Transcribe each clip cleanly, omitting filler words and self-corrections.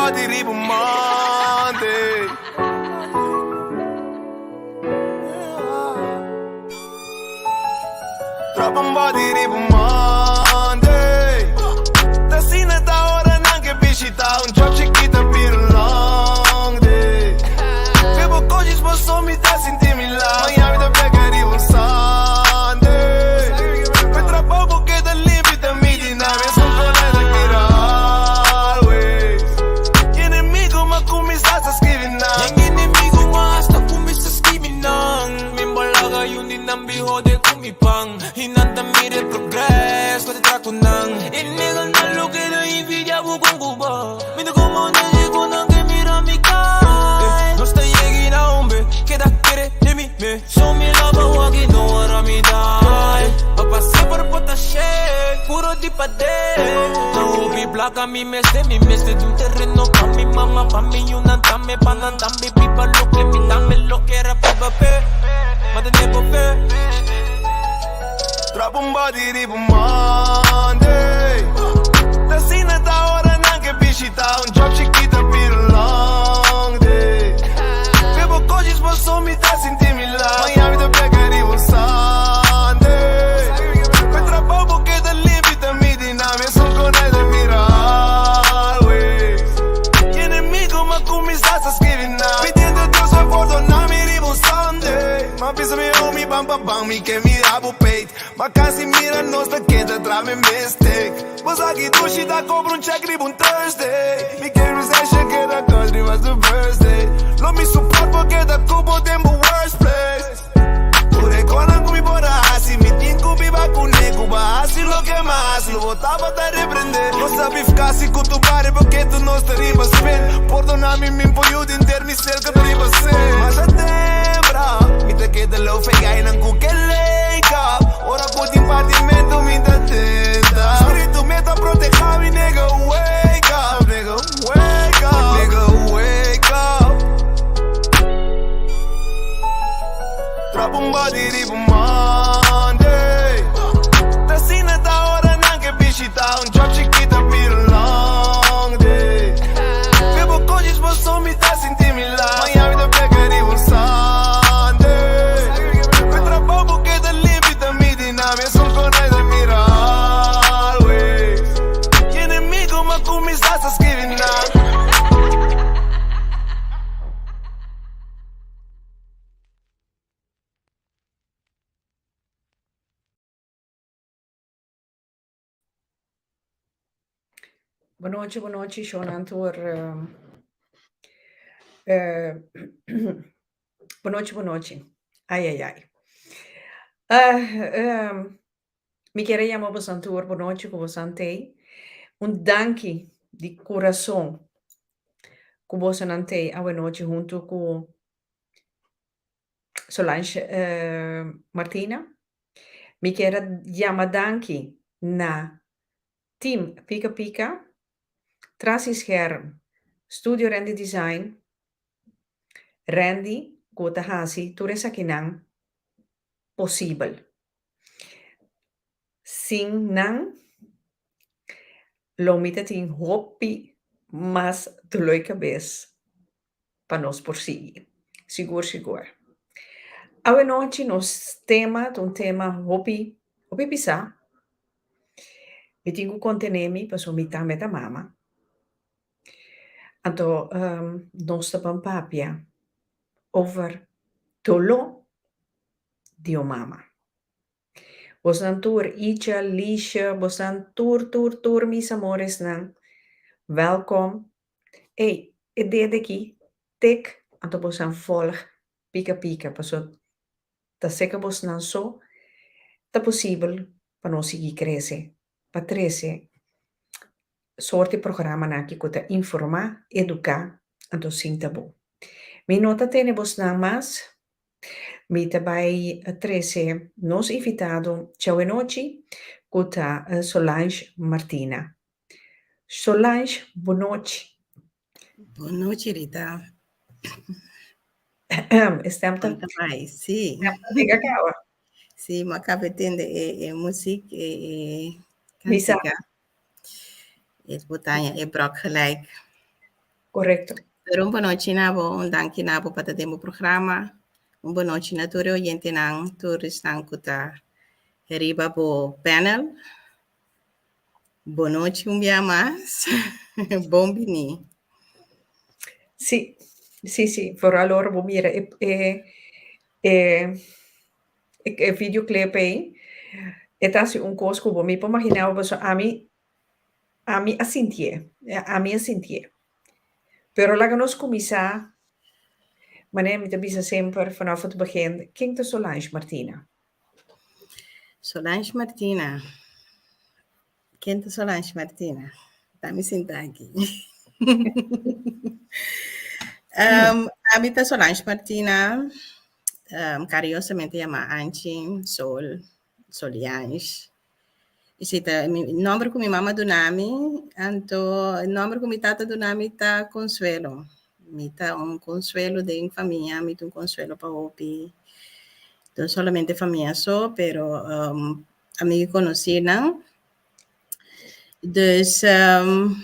body riba Monday. Drop un body riba Monday. Ta asina ta ora nan ke bishita un job chikito bira long day. Bebo kojis paso mi ta sinti mi la. Miami ta bek riba un Sunday. Mi trabou bo keda limpi ta midi na mi esun konai ta kira always. Enemigo m'a kuminsá sa skibi nan. Yen enemigo m'a hasta kuminsá skibi nan. Mi balaga yun di nan bi hode ku mi pan. I nan ta mira e progres ku ta tra ku nan. E nigganan lo keda envidia bo kon ku bo. Mi ta komo nezi ku nan ke mira mi kai. Nos ta yegi na hombre keda kere den mi me. Show me love awaki no ora mi die. Papa semper bo ta shake puro di paden. Na hopi placa mi mester mi mester di un terreno pa mi mama pa mi yunan tambe pa nan tambe biba loke mi tambe lo kier a biba pe. Mantene bo fe. Drop un body riba Monday. Ta asina ta ora nan ke bishita un job chikito bira long day. Bebo kojis paso mi ta sinti mi la. Miami ta bek riba un Sunday. Mi trabou bo keda limpi ta midi na mi esun konai ta mira always. Enemigo m'a kuminsá sa skibi nan. Pidiendo Dios pa pordona mi riba un Sunday. M'a bisa mi homie bam pa bam mi ke mira bo peit. Ma kasi mira nos ta keda tra mi mistake. Bo sa ki dushi ta kobra un check riba un Thursday. Mi ke recession keda kos riba su birthday. Lo mi support bo keda ku bo den bo worst place. Tur e konan ku mi por a hasi mi tin ku biba kuné ku bo a hasi loke m'a hasi lo bo tabata reprende. No sa bif kasi ku tu bari bo ke tu nos ta riba spin. Pordona mi min por yuda inter mi sel ku ta riba sin. Masha tembra mi ta keda lou fegainan ku ke lake up. Ora ku tin partimentu mi ta tenta. Spiritu mi ta proteha mi nigga wake up nigga wake up nigga wake up. Drop un body riba Monday. Ta asina ta ora nan ke bishita un job chikito bira long day. Bebo kojis paso mi ta sinti mi la. Miami ta bek riba un Sunday. Mi trabou bo keda limpi ta midi na mi esun konai ta mira always. Enemigo m'a kuminsá sa skibi nan. Bon nochi, bon nochi, shownan tur. Eh, bon nochi, bon nochi. Ai, ai, ai. Uh, um, mi kier a yama bosan tur bon nochi ku bosan tei. Un danki di kurason ku bosonan tei awe nochi huntu ku Solange Martina. Mi kier a yama danki na Team Pika Pika, Tras di Scherm, Studio Randy Design, Randy ku ta hasi tur esakinan posibel. Sin nan lo mi ta tin hopi mas doloi kabes. pa nos por sigui. Sigur sigur. Awenochi nos tema ta un tema hopi hopi pisá. Mi tin ku kontené mi pasobra mi tambe ta mama. Anto nos ta ban papia over doló di un mama. Bosnan tur, Icha, Lisha, bosnan tur tur tur mis amoresnan, wèlkom. Ey, e dede aki, tek, anto bosnan volg pika pika, paso ta seka bosnan so ta posibel pa nos sigui krese, pa trese sorti programanan aki ku ta informá, eduká, anto sinta bo. Mi no ta tene bosnan mas, mi ta bai trese nos invitado djawe nochi ku ta Solange Martina. Solange, bonochi. Bonochi, Rita. E stem ta Kon ta bai? Sí. Stem ta biga kawa. Sí, m'a kaba tende e, e muziek, e, e Misa. kantika. E botaña e brok gelijk. Korekto. Pero un bonochi na bo, un danki na bo pa ta den bo programa. Un bonochi na tur e oyentenan, tur esnan ku ta riba bo panel. Bonochi un bia mas. Bon bini. Sí, sí, sí. Vooral ora bo mira e e e e videoclip ei, e ta hasi un kos ku bo mi por imaginá bo pasobra ami ami a sintié, ami a sintié. Pero laga nos kuminsá, manera mi ta bisa semper vanaf het begin, ken ta Solange Martina? Solange Martina. Ken ta Solange Martina? Ta mi sinta aki. um, ami ta Solange Martina, um, cariñosamente llama Anchi, Sol, Soliange. Esei ta mi nomber ku mi mama duna mi, anto e nomber ku mi tata duna mi ta Consuelo. Mi ta un consuelo den famia, mi ta un consuelo pa hopi, no solamente famia so, pero um, amigo y conocirnan. Dus um,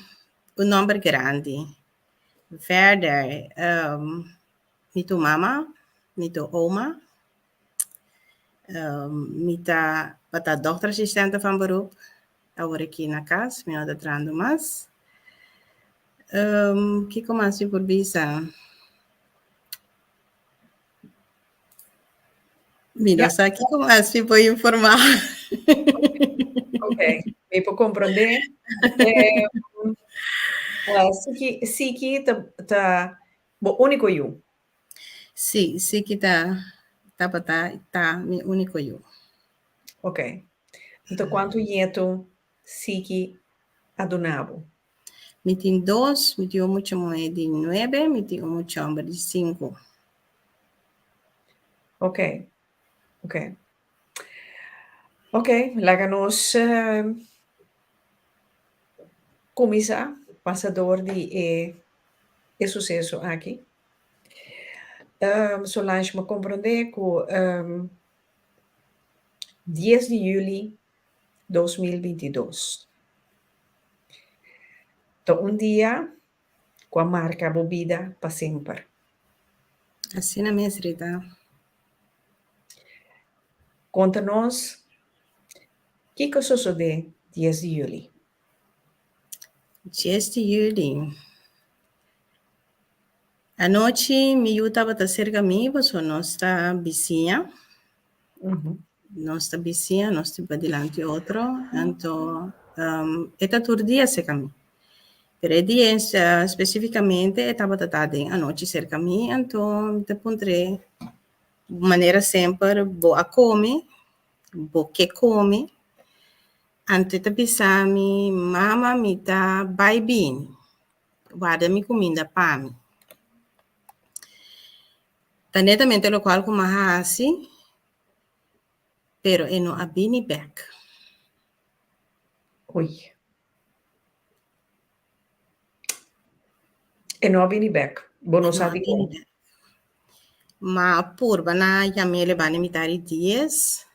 un nomber grandi. Verder, um, mi tu mama, mi tu oma, Um, mi ta bata dokterassistente van beroep. Awor aki na kas, mi no ta trahando mas. Um, kiko mas mi por bisa? Mi no sa kiko mas mi por informá. Ok, mi por komprondé. Eh, uh, Siki, Siki ta, ta bo úniko yu. Sí, Siki ta, tabata, ta mi úniko yu. Ok. Anto kuantu yetu Siki a duna bo? Mi tin dos, mi tin un mucha muhé di nuebe, mi tin un mucha hòmber di sinku. Ok, ok. Ok, laga nos kuminsá pasa dor di e e suseso aki. Solange, mi a komprondé ku dies di yüli 2022 ta un dia ku a marka bo bida pa semper. Asina mes, Rita. Konta nos kiko sosodé dies di yüli. Dies di yüli. Anochi mi yu tabata serka mi pasobra nos ta bisiña. Nos ta bisiña, nos ta dilanti otro. Anto um, e ta tur dia serka mi. Pero e dia uh, spesifikamente e tabata ta den anochi serka mi, anto mi ta puntr'é manera semper bo a kome, bo ke kome. Anto e ta bisa mi, mama mi ta bai bini, warda mi kuminda pa mi. Ta netamente lokual ku mi a hasi, pero e no a bini bèk. Oei. E no a bini bèk. Bo no E no sa a bini dikon. bèk. Ma purba na yam'é banda mitad di dies.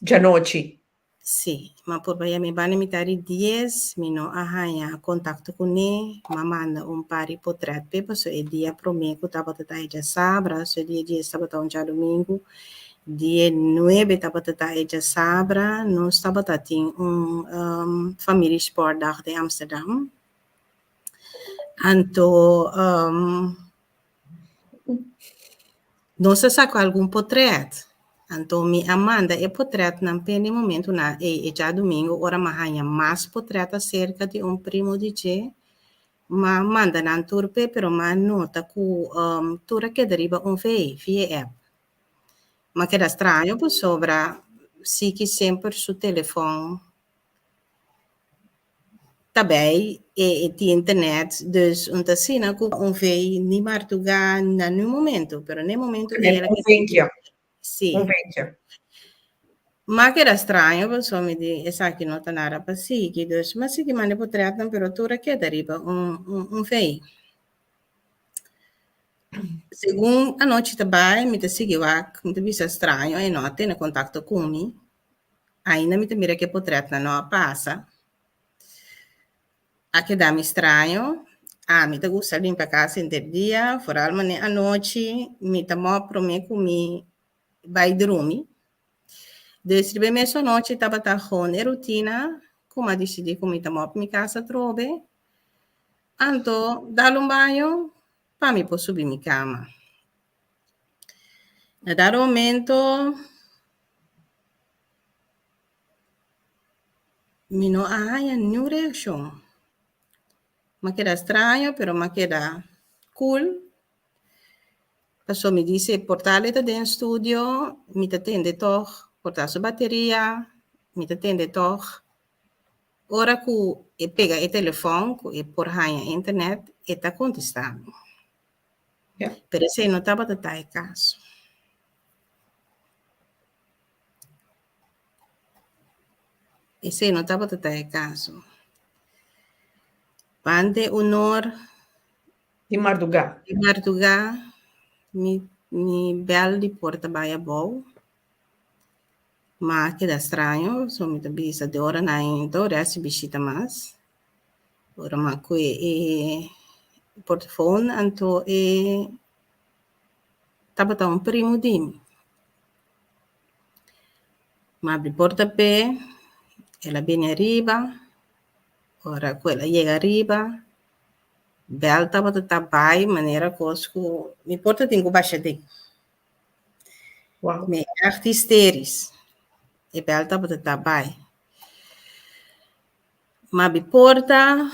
Djanochi. Sí, ma purba yam'é banda mitad di dies, mi no a haña kontakto kuné, m'a manda un par di potrèt p'e, pasobra e dia promé ku tabata ta e djasabra, so e dia dies tabata un djadumingu, dia nuebe tabata ta e djasabra, nos tabata tin un familiesportdag den Amsterdam. Anto Nos a saka algun potrèt. Anto mi a manda e potrètnan p'e n'e momentunan ei, e djadumingu, ora m'a haña mas potrèt aserka di un primu di dje, m'a manda nan tur p'e, pero m'a nota ku tur a keda riba un vei, via e app. M'a keda straño pasobra Siki semper su telefòn Ta bay e e tin internet, dus un ta asina cu un vey ni martuga na niun momento, pero n'e momento Oké, ey el a un keda vinkje. Sí. Un vinkje. M'a keda straño pasobra mi di esaki no ta nada pa sigui, dus m'a sigui manda e potretnan pero tur a keda riba un un un vey. Segun anochi ta bay mi ta sigui wak, mi ta bisa straño e no a tene contacto cu mi. Ainda mi ta mira ku e potretnan no a pasa. A keda mi straño. Ami ta gusta limpia kas henter dia, foral manera anochi, mi ta mòp promé ku mi bai drumi. Dus riba e mesun anochi tabata gewoon e rutina ku mi a disidí ku mi ta mòp mi kas atrobe. Anto dal un baño pa mi por subi mi kama. Na dado momento mi no a haña niun reakshon. M'a keda straño pero m'a keda cool. Paso mi dice por tal e ta den studio mi ta tende tog, por ta su bateria mi ta tende tog. Ora ku e pega e telefòn ku e por haña internet e ta kontestá mi. Pero esei no tabata ta e kaso. Esei no tabata ta e kaso. Banda e honor Di mardugá. Di mardugá mi mi bèl di porta bai abou. Ma a keda straño, so mi ta bisa di ora nan a rèst bishita mas. Ora mi a kue e portafon anto e tabata un primu di mi. Mi a abri porta p'e, el a bini ariba, ora ku el a yega ariba, bèl tabata ta bai manera kos ku mi porta tin ku basha den. Wow. Mi ègt histeris, e bèl tabata ta bai. Mi abri porta,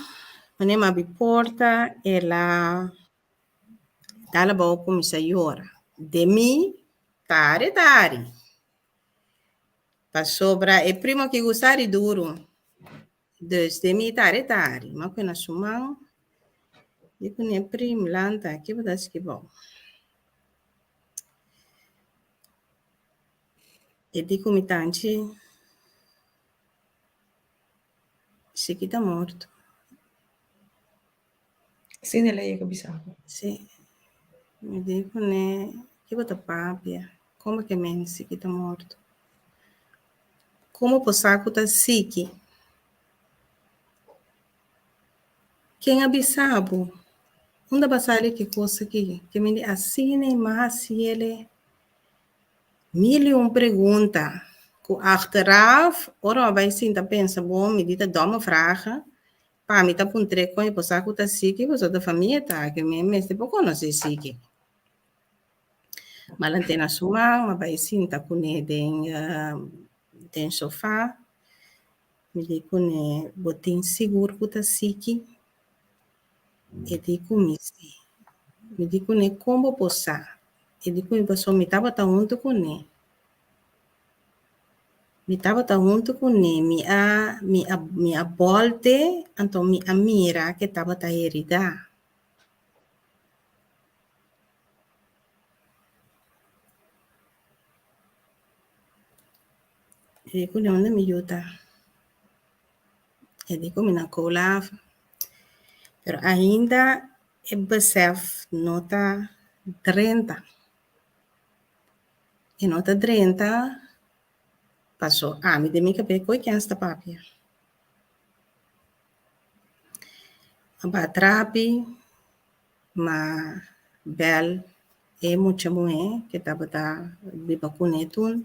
wanneer mi abri porta el a dal abou kuminsá yora. Den mi tari tari, pasobra e primo aki gusta hari duru. Dus den mi tari tari, mi a pone na su man, di kuné prim lanta ke bo ta hasi bou? E di ku mi tanchi Siki ta morto. Asina el a yega bisa bo. Sí. Mi di kuné, ki bo ta papia? Komo ke men Siki ta morto? Komo bo sa ku ta Siki? Ken a bisa bo? Unda bo a sali ki kos aki? Ke mi di asina i mas hasiel e. Mil i un pregunta ku achteraf ora mi a bai sinta pensa bon mi di ta domme vragen pa mi ta puntr'é kon e por sa ku ta siki pasobra ta famia ta aki mi mester por konosé siki. Mi a lant'é na su man mi a bai sinta kuné den den sofa mi di kuné bo tin sigur ku ta siki? E di ku mi si. Mi di kuné kon bo por sa? E di ku mi pasobra mi tabata huntu kuné. Mi tabata huntu kuné, mi a mi a mi a bòlte, anto mi a mira ke tabata heridá. E di kuné unda mi yu ta? E di ku mi na kou lava. Pero ainda e besef no ta drenta. E no ta drenta paso ami den mi kabes koe kens ta papia. A ba trapi ma bel e mucha muhé ke tabata biba kuné tun.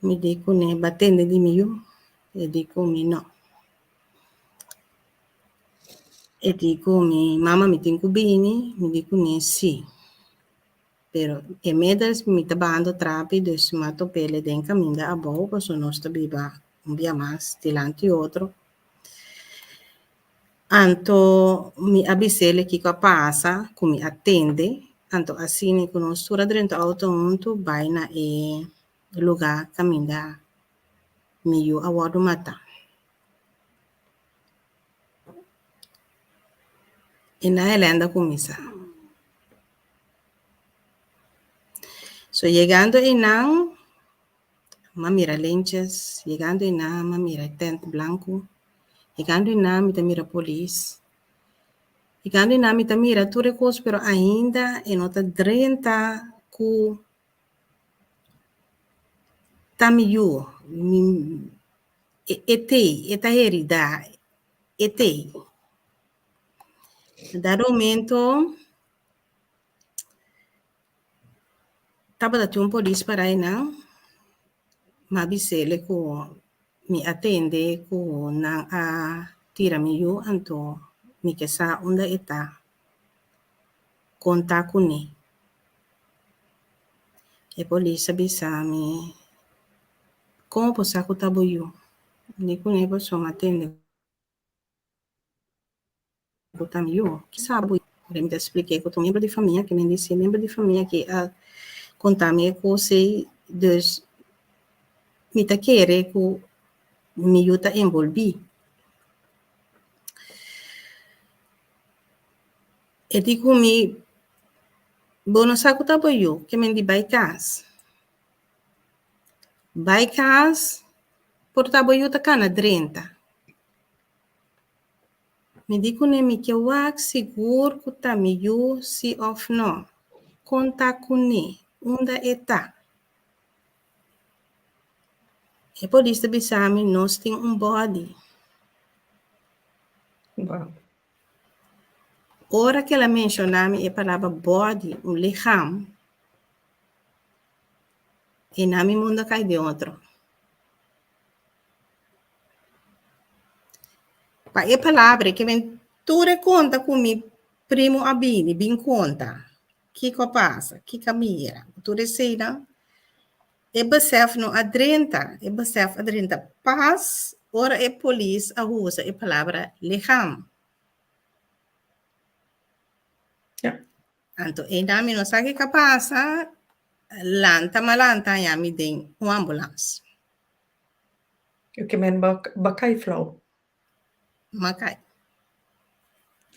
Mi di kuné ba tende di mi yu? E di ku mi no. E di ku mi mama mi tin ku bini, mi di kuné si. Pero inmiddels mi ta bahando trapi dus mi a top'el den kaminda abou pasobra nos ta biba un bia mas dilanti otro. Anto mi a bis'el kiko a pasa ku mi a tende, anto asina ku nos tur a drenta outo huntu bai na e lugá kaminda mi yu a wòrdu matá. I na e lènda kuminsá. So yegando einan, m'a mira lentjes, yegando einan m'a mira e tènt blanku, yegando einan mi ta mira polis, yegando einan mi ta mira tur e kos pero ainda e no ta drenta ku ta mi yu, mi e t'ei, e ta heridá, e t'ei. Dado momento tabata tin un polis para einan, m'a bis'ele ku mi a tende ku nan a tira mi yu anto mi ke sa unda e ta, kon ta kuné. E polis a bisa mi, Kon bo sa ku ta bo yu? Mi di kuné pasobra m'a tende. Ku ta mi yu? Ki sa bo yu? Ora mi ta splik'é ku ta un miembro di famia, ke men di si e miembro di famia ki a konta mi e kos ei, dus mi ta kere ku mi yu ta enbolbí. E di ku mi, Bo no sa ku ta bo yu, ke men di bai kas. Bai kas, por ta bo yu ta kana drenta. Mi di kuné mi ke wak sigur ku ta mi yu si òf nò. Kon ta kuné? Unda e ta? E polis ta bisa mi nos tin un bòdi. Wow. Ora ku el a menshoná mi e palabra bòdi, un licham, e na mi mundu a kai den otro. Pa e palabra ke men tur e konta ku mi primo a bini bin konta kiko a pasa, kiko a mira, tur eseinan e besef no a drenta, e besef a drenta pas ora e polis a usa e palabra licham. Ja. Anto einan mi no sa kiko a pasa, lanta malanta haña mi den un ambulans. Yo ke men ba ba kai flou. Ma kai.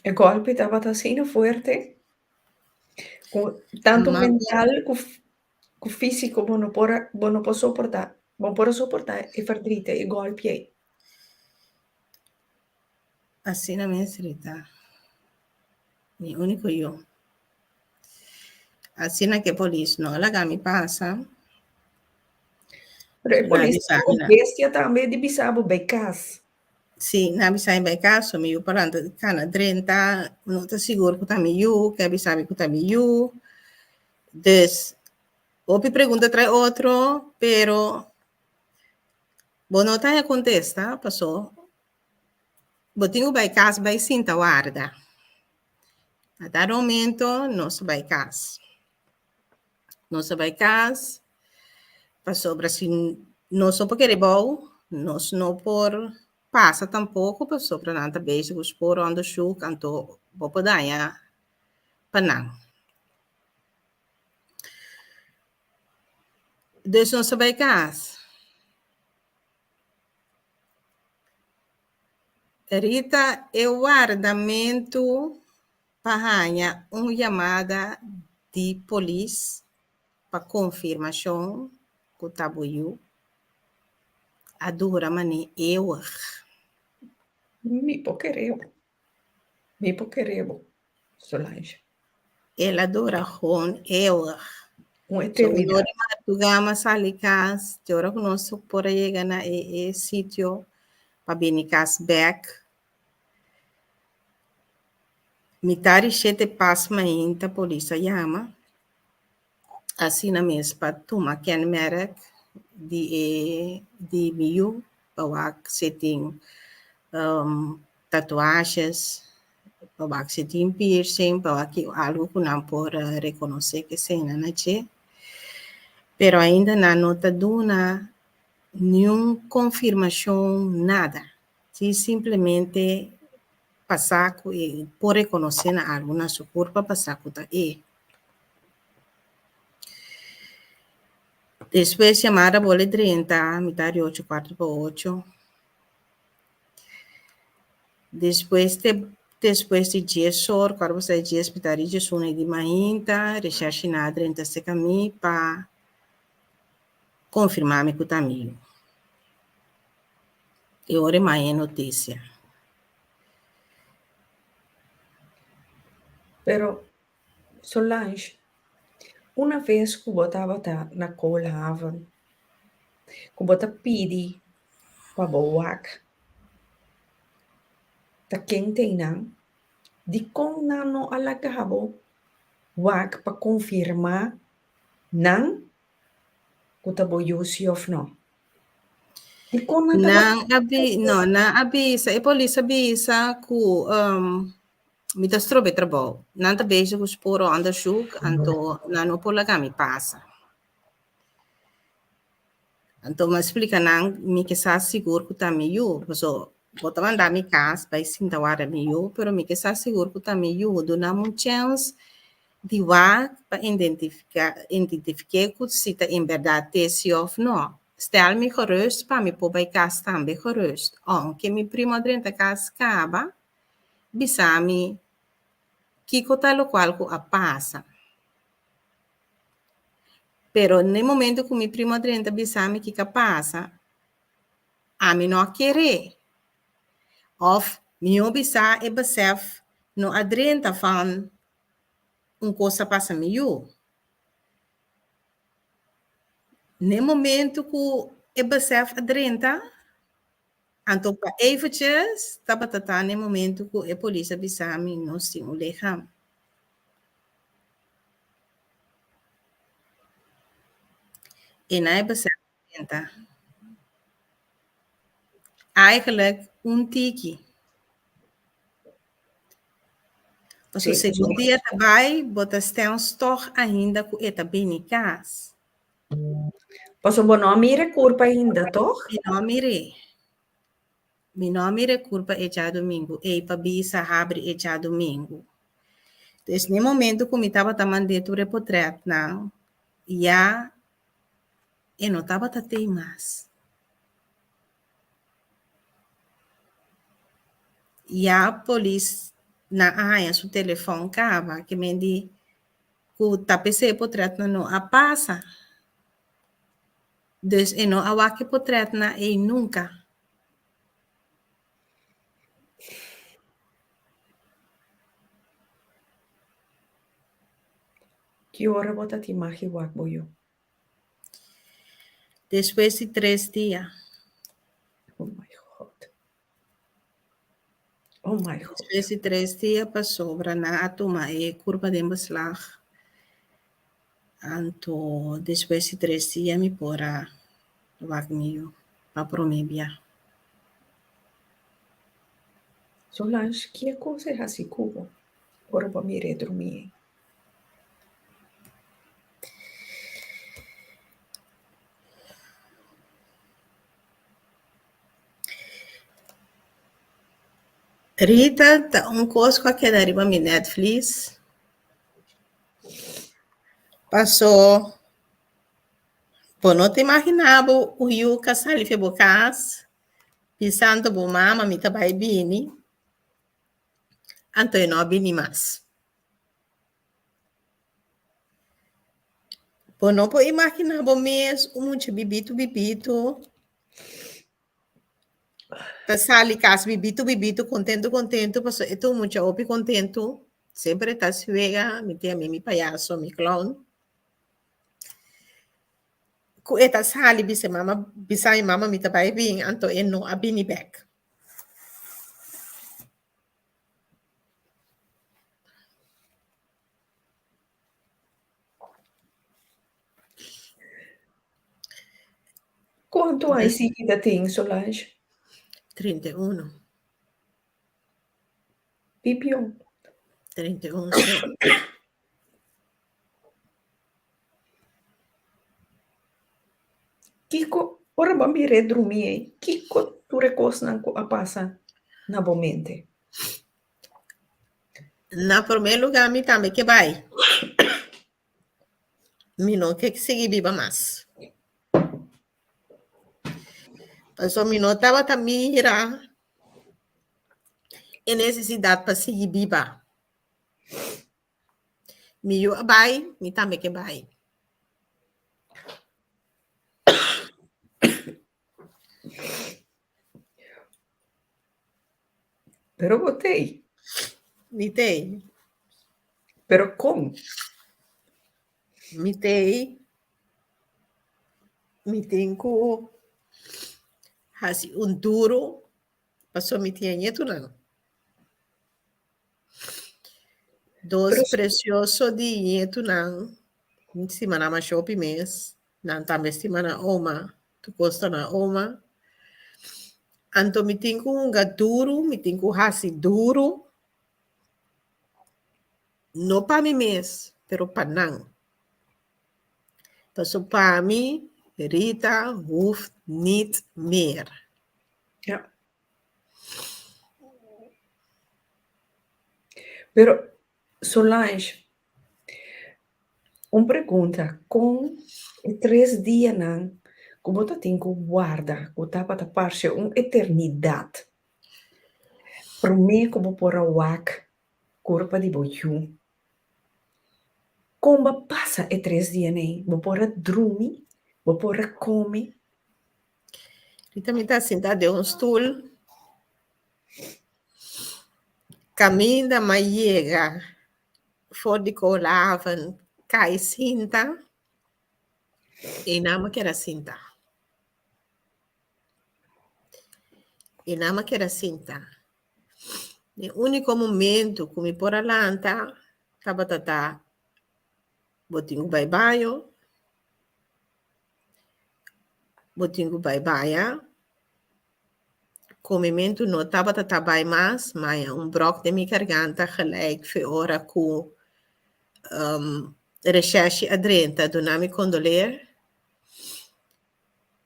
E golpe tabata asina fuerte ku tantu Ma mental ku ku físiko bo no por a bo no por soportá. Bo por a soportá e verdriet ei, e golpe ei. Asina mes Rita. Mi úniko yu. Asina ke polis no a laga mi pasa. Pero e Na polis bisa un na. bestia tambe di bisa bo bai kas. Sí, na bisa mi bai kas, so mi yu paranta kana drenta, no ta sigur ku ta mi yu, ke a bisa mi ku ta mi yu. Dus, hopi pregunta trae otro, pero bo no ta haña kontesta, paso bo tin ku bai kas bai sinta warda. Na dado momento nos a bai kas. Nos a bai kas pasobra si nos no por kere bou, nos no por pasa tampoko pasobra nan ta bezig ku spooronderzoek anto bo por daña pa nan. Dus nos a bai kas. Rita e wardamentu pa haña un yamada di polis pa konfirmashon ku ta bo yu a dura manera eeuwig. Mi por kere bo. Mi por kere bo, Solange. El a dura gewoon eeuwig. Un So, un eternidad. di madrugá m'a sali kas, te ora ku nos por a yega na e e sitio pa bini kas bèk. Mitar di shete pas mainta polis a yama. Asina mes pa tuma kenmerk di e di mi yu pa wak si tin tatuajes, pa wak si tin piercing, pa wak ki algu ku nan por rekonosé ke esei nan na dje. Pero ainda nan no ta duna niun konfirmashon, nada. Si simplemente pa sa ku e por rekonosé na algu na su kurpa pa sa ku ta e. Despues yamada bole drenta mitad di ocho kuarto pa ocho. Despues te despues di dies or kuarto pasá di dies mitad di diesuna di mainta reshèrshinan a drenta serka mi pa konfirmá mi ku ta mi yu. E ora e maya e notisia. Pero Solange, una ves ku bo tabata na Koolhaven, ku bo ta pidi pa bo wak ta ken t'einan, Dikon nan no a laga bo wak pa konfirmá nan ku ta bo yu si òf nò? Dikon nan tabata. Nan a bi, no, nan a bisa, e polis a bisa ku um, mi ta strobe trabou. Nan ta bezig ku sporenonderzoek, anto nan no por laga mi pasa. Anto mi a splika nan mi ke sa sigur ku ta mi yu, paso bo ta manda mi kas bai sinta warda mi yu, pero mi ke sa sigur ku ta mi yu. Duna mi un chèns di wak pa identifiká identifiké ku si ta en bèrdat te si òf nò. Stel mi gerust pa mi por bai kas tambe gerust. Ounke mi primo a drenta kas kaba, bisa mi kiko ta lokual ku a pasa. Pero n'e momento ku mi primo a drenta bisa mi kiko a pasa, ami no a ker'é. Òf mihó bisa e besèf no a drenta van un kos a pasa mi yu. N'e momento ku e besèf a drenta, anto pa eventjes tabata ta n'e momento ku e polis a bisa mi nos tin un lichaam. E na e besèf a drenta. Eigenlijk un tiki. Pasobra segun dia ta bai, bo ta stens tòg ainda ku e ta bini kas. Pasobra bo no a mira e kurpa ainda, tòg? Mi no a mir'é. Mi no a mira e kurpa e djadumingu ei pa bisa habri e djadumingu. Dus n'e momento ku mi tabata mand'é tur e potrètnan, ya e no tabata tei mas. Ya polis nan a haña su telefòn kaba ke men di ku ta p'esei e potrètnan no a pasa. Dus e no a wak e potrètnan ei nunka. Ki ora bo ta tin mag di wak bo yu? Despues di tres dia. Oh my God. Oh my God. Despues di tres dia pasobra nan a tuma e kurpa den beslag. Anto despues di tres dia mi por a wak mi yu pa prome bia. Solange, ki kos e hasi ku bo ora bo a mira e drumi ei? Rita ta un kos ku a keda riba mi netvlies. Paso bo no ta imaginá bo un yu ka sali for bo kas bisando bo mama mi ta bai bini, anto e no a bini mas. Bo no por imaginá bo mes un mucha bibitu bibitu ta sali kas bibitu bibitu kontentu kontentu pasobra e ta un mucha hopi kontentu semper e ta swega mi tin ami mi payaso mi clown ku e ta sali bisa mama bisa mi mama mi ta bai bin anto e no a bini bèk. Kuantu aña Siki ta tin, Solange? 31. Pipion. 31, sí. Kiko, ora bo a mira e drumi ei, kiko tur e kosnan ku a pasa na bo mente? Na promé lugá mi tambe ke bai. Mi no ke sigui biba mas. Pasobra mi no tabata mira e nesesidat pa sigui biba. Mi yu a bai, mi tambe ke bai. Pero bo t'ei. Mi t'ei. Pero kon? Mi t'ei. Mi tin ku hasi un duru pasobra mi tin e ñetunan. Dos precioso di ñetunan, mi stima nan masha hopi mes, nan tambe stima nan oma, tur cos ta nan oma. Anto mi tin cu hunga duru, mi tin cu haci duru, no pa mi mes, pero pa nan. Paso pa mi, Rita hoeft niet meer. Ja. Pero Solange, un pregunta, kon e tres dianan ku bo ta tin ku warda ku tabata parse un eternidat promé ku bo por a wak kurpa di bo yu, kon bo a pasa e tres dianan ei? Bo por a drumi? Bo por a kome? Rita mi ta sinta den un stoel kaminda m'a yega for di Koolhaven kai sinta i nan m'a keda sinta. I nan m'a keda sinta. E úniko momento ku mi por a lanta tabata ta bo tin ku bai baño. Bo tin ku bai baña. Komementu no tabata ta bai mas, maña un bròk den mi garganta gelijk fe ora ku reshèrshi a drenta duna mi kondoleer.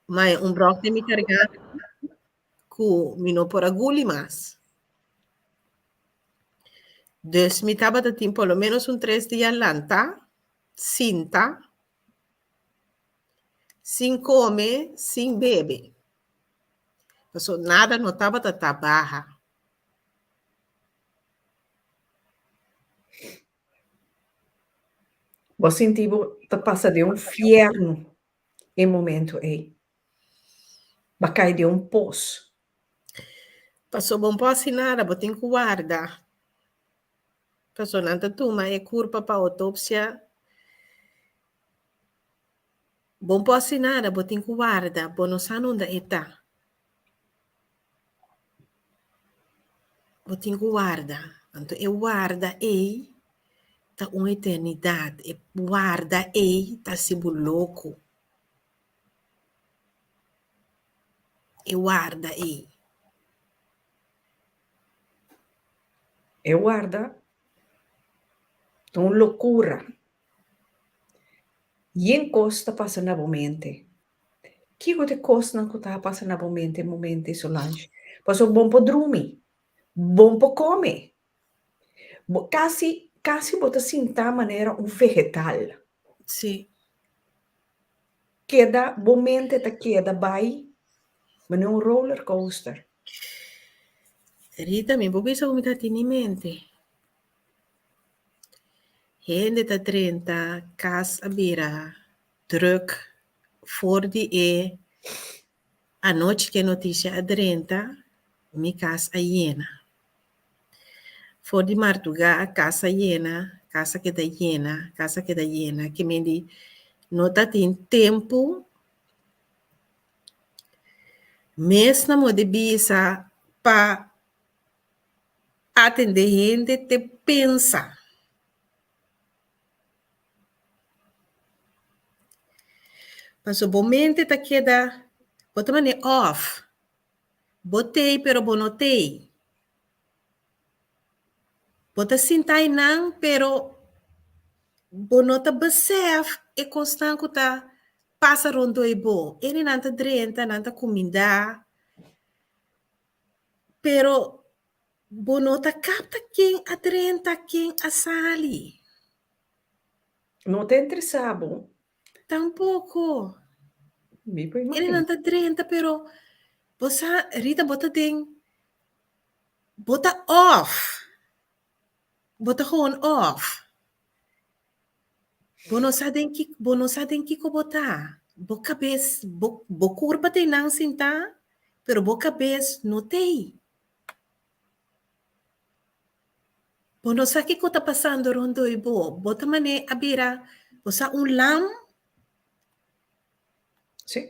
Maña un bròk den mi garganta ku mi no por a guli mas. Dus mi tabata tin por lo menos un tres dia lanta, sinta. Sin come, sin bebe. Paso nada no tabata ta baha. Bo sinti bo ta pasa den un fierno e momento ei. Bo a kai den un pos. Paso bo no por hasi nada, bo tin ku warda. Paso nan ta tuma e kurpa pa outopsia. Bo no por hasi nada, bo tin ku warda, bo no sa nunda e ta. Bo tin ku warda. Anto e warda ei ta un eternidat, e warda ei ta hasi bo loko. E warda ei. E warda ta un lokura. Yen kos ta pasa na bo mente. Kiko ta e kosnan ku ta pasa na bo mente e momento ei, Solange? Pasobra bo no por drumi, bo no por kome. Bo kasi kasi bo ta sinta manera un vegetal. Sí. Keda, bo mente ta keda bai manera un roller coaster. Rita, mi bo bisa ku mi ta tini mente. Hende ta drenta kas a bira druk for di e anochi ku e notisia a drenta, mi kas a yena. For di marduga kas a yena, kas a keda yena, kas a keda yena. Ke men di no ta tin tempu Mes na modi bisa pa atende hende te pensa. Paso bo mente ta keda, bo ta manera off. Bo t'ei pero bo no t'ei. Bo ta sinta einan pero bo no ta besef e kosnan ku ta pasa rondó i bo. Hendenan ta drenta, nan ta kumindá, pero bo no ta kapta ken a drenta, ken a sali. No ta interesá bo. Tampoko. Mi por imaginá. Hendenan ta drenta pero bo sa Rita bo ta den Bo ta off. Bo ta gewoon off. Bo no sa den ki, bo no sa den kiko bo ta. Bo kabes, bo, bo kurpa ta einan sintá, pero bo kabes no t'ei. Bo no sa kiko ta pasando rondoi bo. Bo ta manera a bira, bo sa un lam. Sí.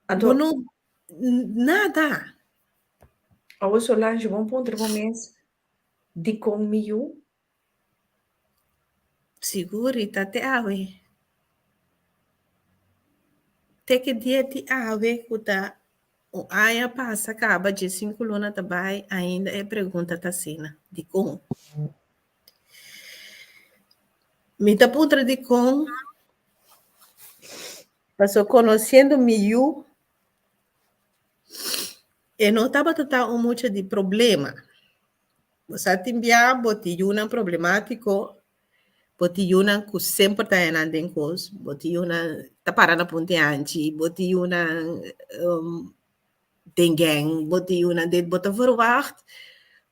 Anto, Bo no, nada. Awo Solange, bon puntra bo mes, dikon mi yu? Sigur Rita te awe. Te ki dia di awe ku ta un aña pasa kaba diesinku luna ta bai ainda e pregunta ta asina, dikon? Mi ta puntra dikon pasobra konosiendo mi yu e no tabata ta un mucha di problema. Bo sa tin bia bo tin yunan problemátiko, bo tin yunan ku semper ta haña nan den kos, bo tin yunan ta para na punta di hanchi, bo tin yunan den gang, bo tin yunan dit, bo ta verwagt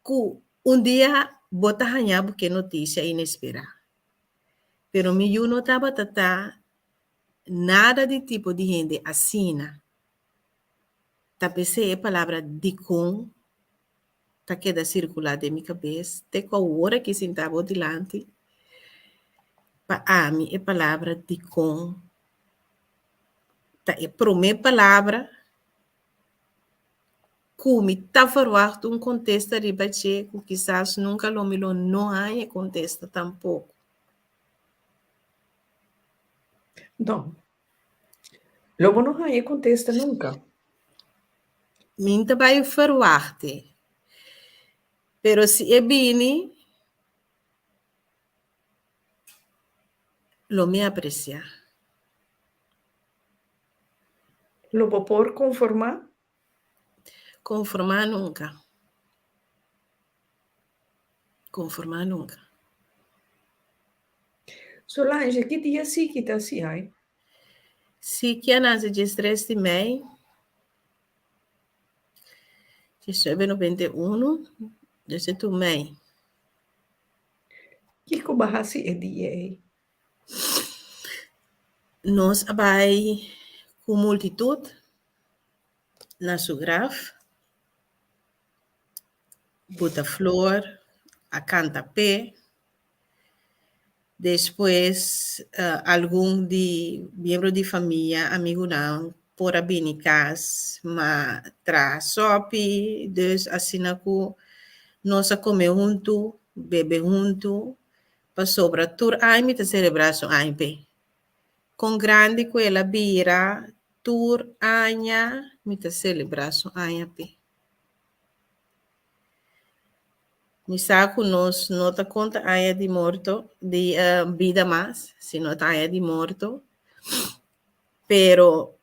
ku un dia bo ta haña bo ke notisia inesperá. Pero mi yu no tabata ta nada di tipo di hende asina. Ta p'esei e palabra dikon ta keda sirkulá den mi kabes te ku awor aki sintá bo dilanti. Pa ami e palabra dikon ta e promé palabra ku mi ta verwagt un kontesta riba dje ku kisas nunka lo mi lo no haña e kontesta tampoko. No. Lo bo no haña e kontesta nunka. Mi n ta bai ferwagte, pero si e bini, lo mi apresiá. Lo bo por konformá? Konformá nunka. Konformá nunka. Solange, ki dia Siki ta hasi ai? Siki a nase diestres di mei diesnuebe noventa i unu, dese tu mei. Kiko bo a hasi e dia ei? Nos a bai ku multitut na su graf, buta flor, a kanta p'e. Despues algun di miembro di famia, amigunan por a bini kas ma traha sòpi, dus asina ku nos a kome huntu, bebe huntu, pasobra tur aña mi ta selebrá su aña p'e. Kon grandi ku el a bira, tur aña mi ta selebrá su aña p'e. Mi sa ku nos no ta konta aña di morto, di bida mas, sino ta aña di morto. Pero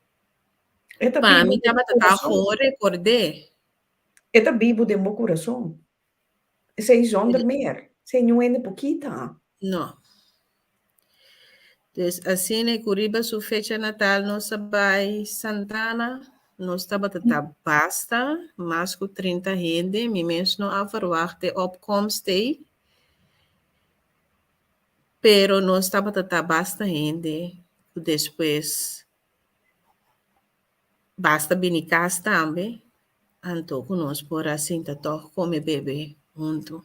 E ta pa bibu mi den bo tabata ta kurason. gewoon rekord'é. E ta bibu den bo kurason. Esei zonder meer. Esei niun hende por kita. No. Dus asina ku riba su fecha natal nos a bai Santana, nos tabata ta basta, mas ku 30 hende, mi mes no a verwagt e opkomst ei, pero nos tabata ta basta hende ku despues basta bini kas tambe, anto ku nos por a sinta tòg kome bebe huntu.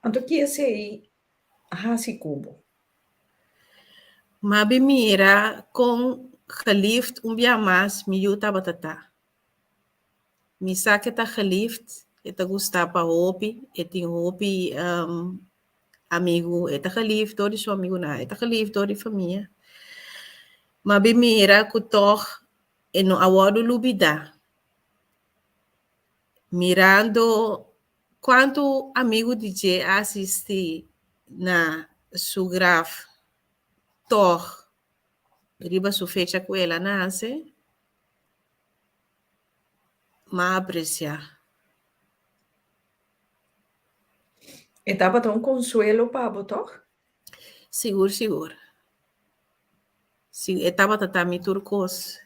Anto ki esei hasi ku bo? M'a bin mira kon geliefd un bia mas mi yu tabata ta. Mi sa ku e ta geliefd, e ta gusta pa hopi, e tin hopi amigu, e ta geliefd dor di su amigunan, e ta geliefd dor di famia. M'a bin mira ku tòg e no a wòrdu lubidá. Mirando Kuantu amigu di dje a asistí na su graf tòg riba su fecha ku el a nase? M'a apresiá. E tabata un konsuelo pa bo, tòg? Sigur, sigur. Si, e tabata ta mi tur kos.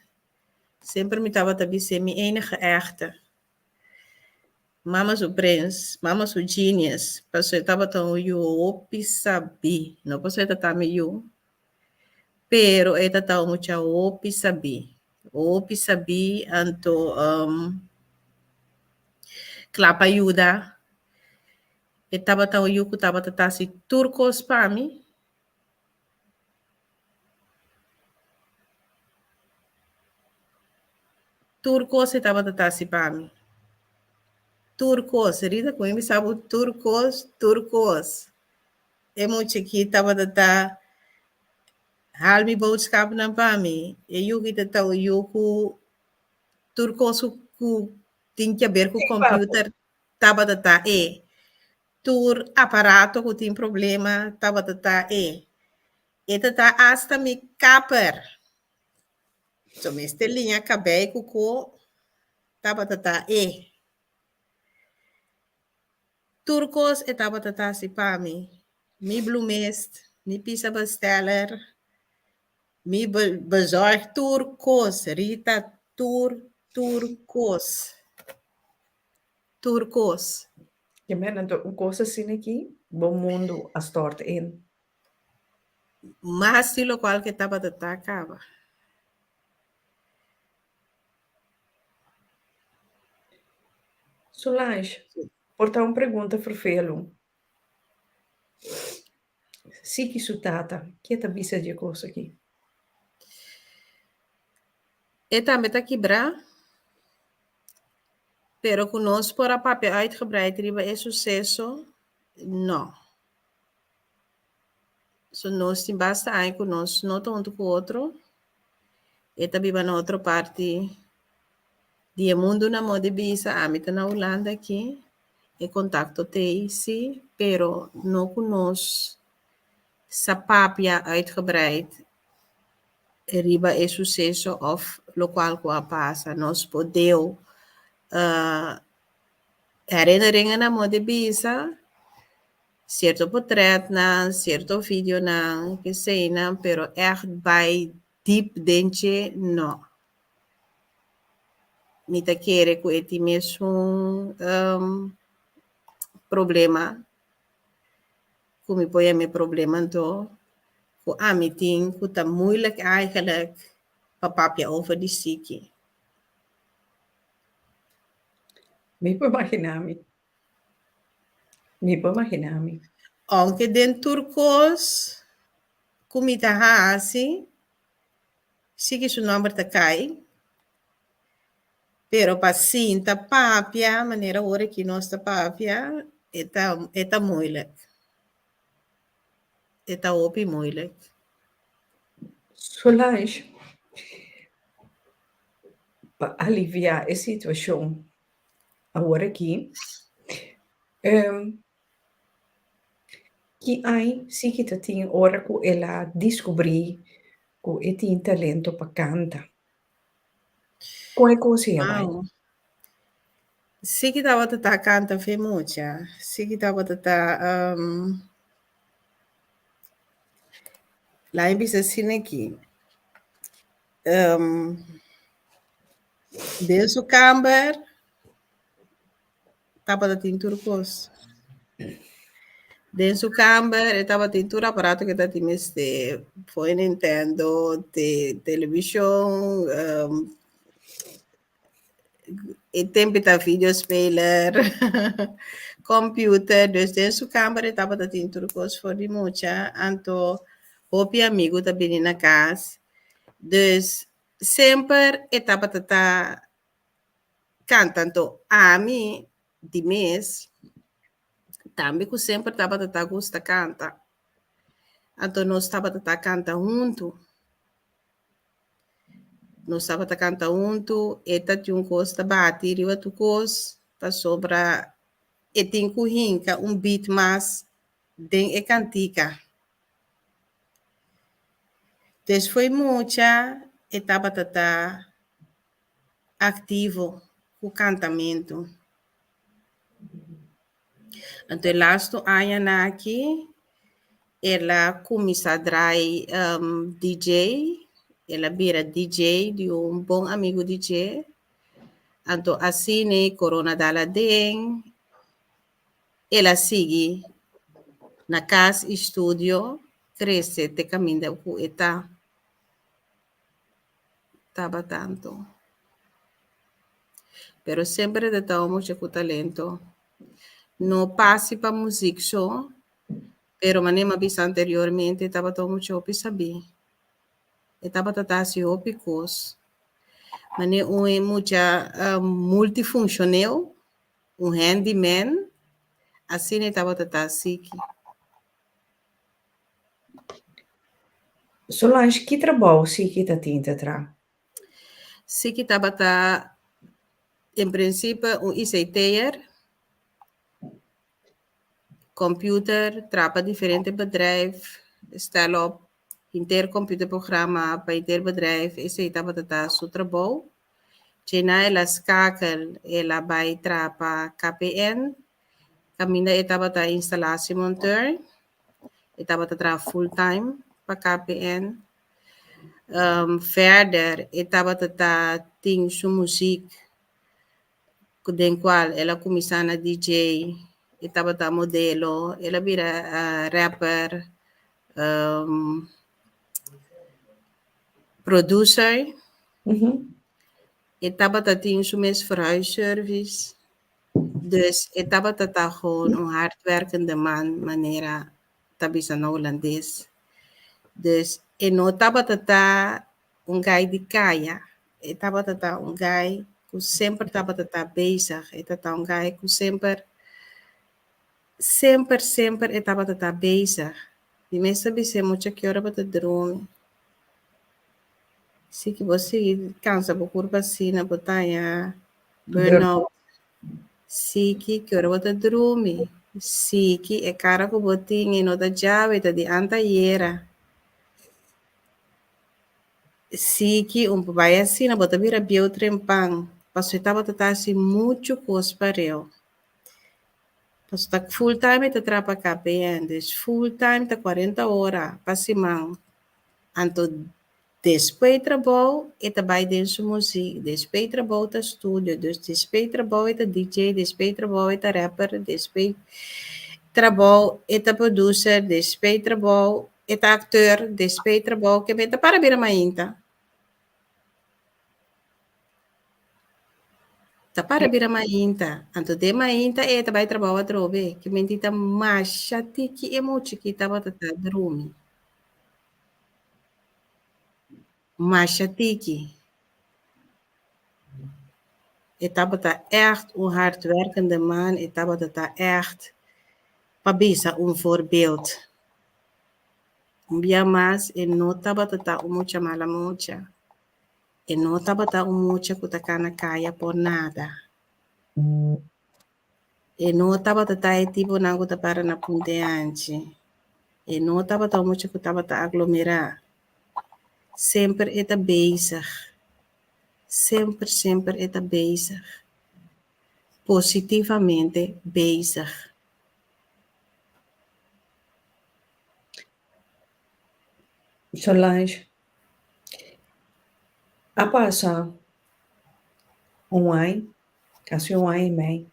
Semper mi tabata bis'é mi enige ègte. Mama su prens, mama su genius, paso e tabata un yu hopi sabí, no paso e ta ta mi yu, pero e ta ta un mucha hopi sabí, hopi sabí, anto kla pa yuda. E tabata un yu ku tabata ta hasi tur kos pa mi. Tur kos e tabata ta hasi pa mi. Tur kos. Rita ku mi bisa bo tur kos, tur kos. E mucha aki tabata ta haal mi boodschapnan pa mi. E yu ki ta ta un yu ku tur kos ku tin ke ber ku computer tabata ta e. Tur aparato ku tin problema tabata ta e. E ta ta asta mi kapper. So mester liña kabei ku ko tabata ta e. Tur kos e tabata ta hasi pa mi. Mi bloemist, mi pizza besteller, mi bezorg tur kos, Rita, tur, tur kos. Tur kos. Ke men anto un kos asina aki, bo mundu a stort in. Mas di lokual ke tabata ta kaba. Solange, por ta un pregunta ferfelu. Siki su tata, ke ta bisa di e kos aki? E tambe ta kibrá, pero ku nos por a papia uitgebreid riba e suseso, no. So nos tin basta aña ku nos no ta huntu ku otro. E ta biba na otro parti di e mundu na moda di bisa. Ami ta na Hulanda aki. E kontakto t'ei si, pero no ku nos sa papia uitgebreid riba e suseso òf lokual ku a pasa. Nos por deu herinneringen na moda di bisa. Cierto potretnan, cierto videonan, keseinan, pero echt bai diep den dje, no. Mi ta kere ku e tin mesun problema ku mi por yama e problema anto ku ami tin ku ta moeilijk eigenlijk pa papia over di siki. Mi por imagina mi. Mi por imaginá mi. Ounke den tur kos ku mi ta hasi, si ki su nòmber ta kai, pero pa sinta papia manera ora ki nos ta papia, e ta e ta moeilijk. E ta hopi moeilijk. Solange, pa aliviá e situashon Awor aki, ki ai si ki ta tin ora ku el a diskubrí ku e tin talento pa kanta? Kon e kos ei a bai? Wow. Si ki tabata ta kanta fe mucha. Si ki tabata ta laat mi bisa asina aki. Den su kamber tabata tin tur kos. Den su kamber e tabatin tur aparato ku e ta tin mester, for e Nintendo te televishon, e tempu ta videospeler, computer, dus den su kamber e tabata tin tur kos for di mucha, anto hopi amigu ta bini na kas, dus Semper e tabata ta canta anto ami di mes tambe cu semper tabata ta gusta canta anto nos tabata ta canta hunto nos tabata canta hunto e ta tin un cos ta bati riba tur cos pasobra e tin cu hinca un beat mas den e cantica. Despues mucha e tabata ta aktivo ku kantamentu. Anto e lastu añanan aki el a kuminsá drai DJ, el a bira DJ di un bon amigu di dje. Anto asina corona dal aden El a sigui na kas i studio krese te kaminda ku e ta tabata anto. Pero semper e ta tawa mucha ku talento. No pasi pa muzik so, pero manera mi a bisa anteriormente e tabata un mucha hopi sabí. E tabata ta hasi hopi kos. Manera un e mucha multifunshonel. Un handyman, asina e tabata ta siki. Solange, ki trabou Siki ta tin ta traha? Siki tabata en principe un ICT'er, computer, traha pa diferente bedrijf, stel op henter computerprogramma pa henter bedrijf, esei tabata ta su trabou. Djena el a skakel, el a bai traha pa KPN, kaminda e tabata installatiemonteur. E tabata traha full time pa KPN. Verder e tabata ta tin su muziek den cual el a cuminsa na DJ, e tabata modelo, el a bira rapper, producer. E tabata tin su mes verhuisservice. Dus e tabata ta gewoon un hardwerkende man manera ta bisa na Hulandes. Dus e no tabata ta un guy di kaya, e tabata ta un guy ku semper tabata ta bezig, e ta un guy ku semper, semper, semper e tabata ta bezig. Mi mes ta bis'é mucha ki ora bo ta drumi. Si ki bo sigui kansa bo kurpa asina bo ta haña burnout. Si ki ki ora bo ta drumi. Si ki e kara ku bo tin e no ta djawe ta di antayera. Si ki un por bai asina bo ta bira bieu trempan pasobra e tabata ta hasi muchu kos pareu. Pasobra ta full time e ta traha pa KPN dus full time ta kuarenta ora pa siman. Anto despues trabou e ta bai den su muziek, despues trabou ta studio, dus despues trabou e ta DJ, despues trabou e ta rapper, despues trabou e ta producer, despues trabou e ta acteur, despues trabou ke men ta para bira mainta. Ta para bira mainta. Anto den mainta e ta bai trabou atrobe. Ke men tin ta masha tiki e mucha ki tabata ta drumi. Masha tiki. E tabata ègt un hardwerkende man, e tabata ta ègt pa bisa un voorbeeld. Un bia mas e no tabata ta un mucha mala mucha. E no tabata un mucha ku ta kana kaya por nada. E no tabata ta e tiponan ku ta para na punta e anchi. E no tabata un mucha ku tabata aglomerá. Semper e ta bezig. Semper, semper e ta bezig. Positivamente bezig. Solange, a pasa un aña, casi un aña y mei.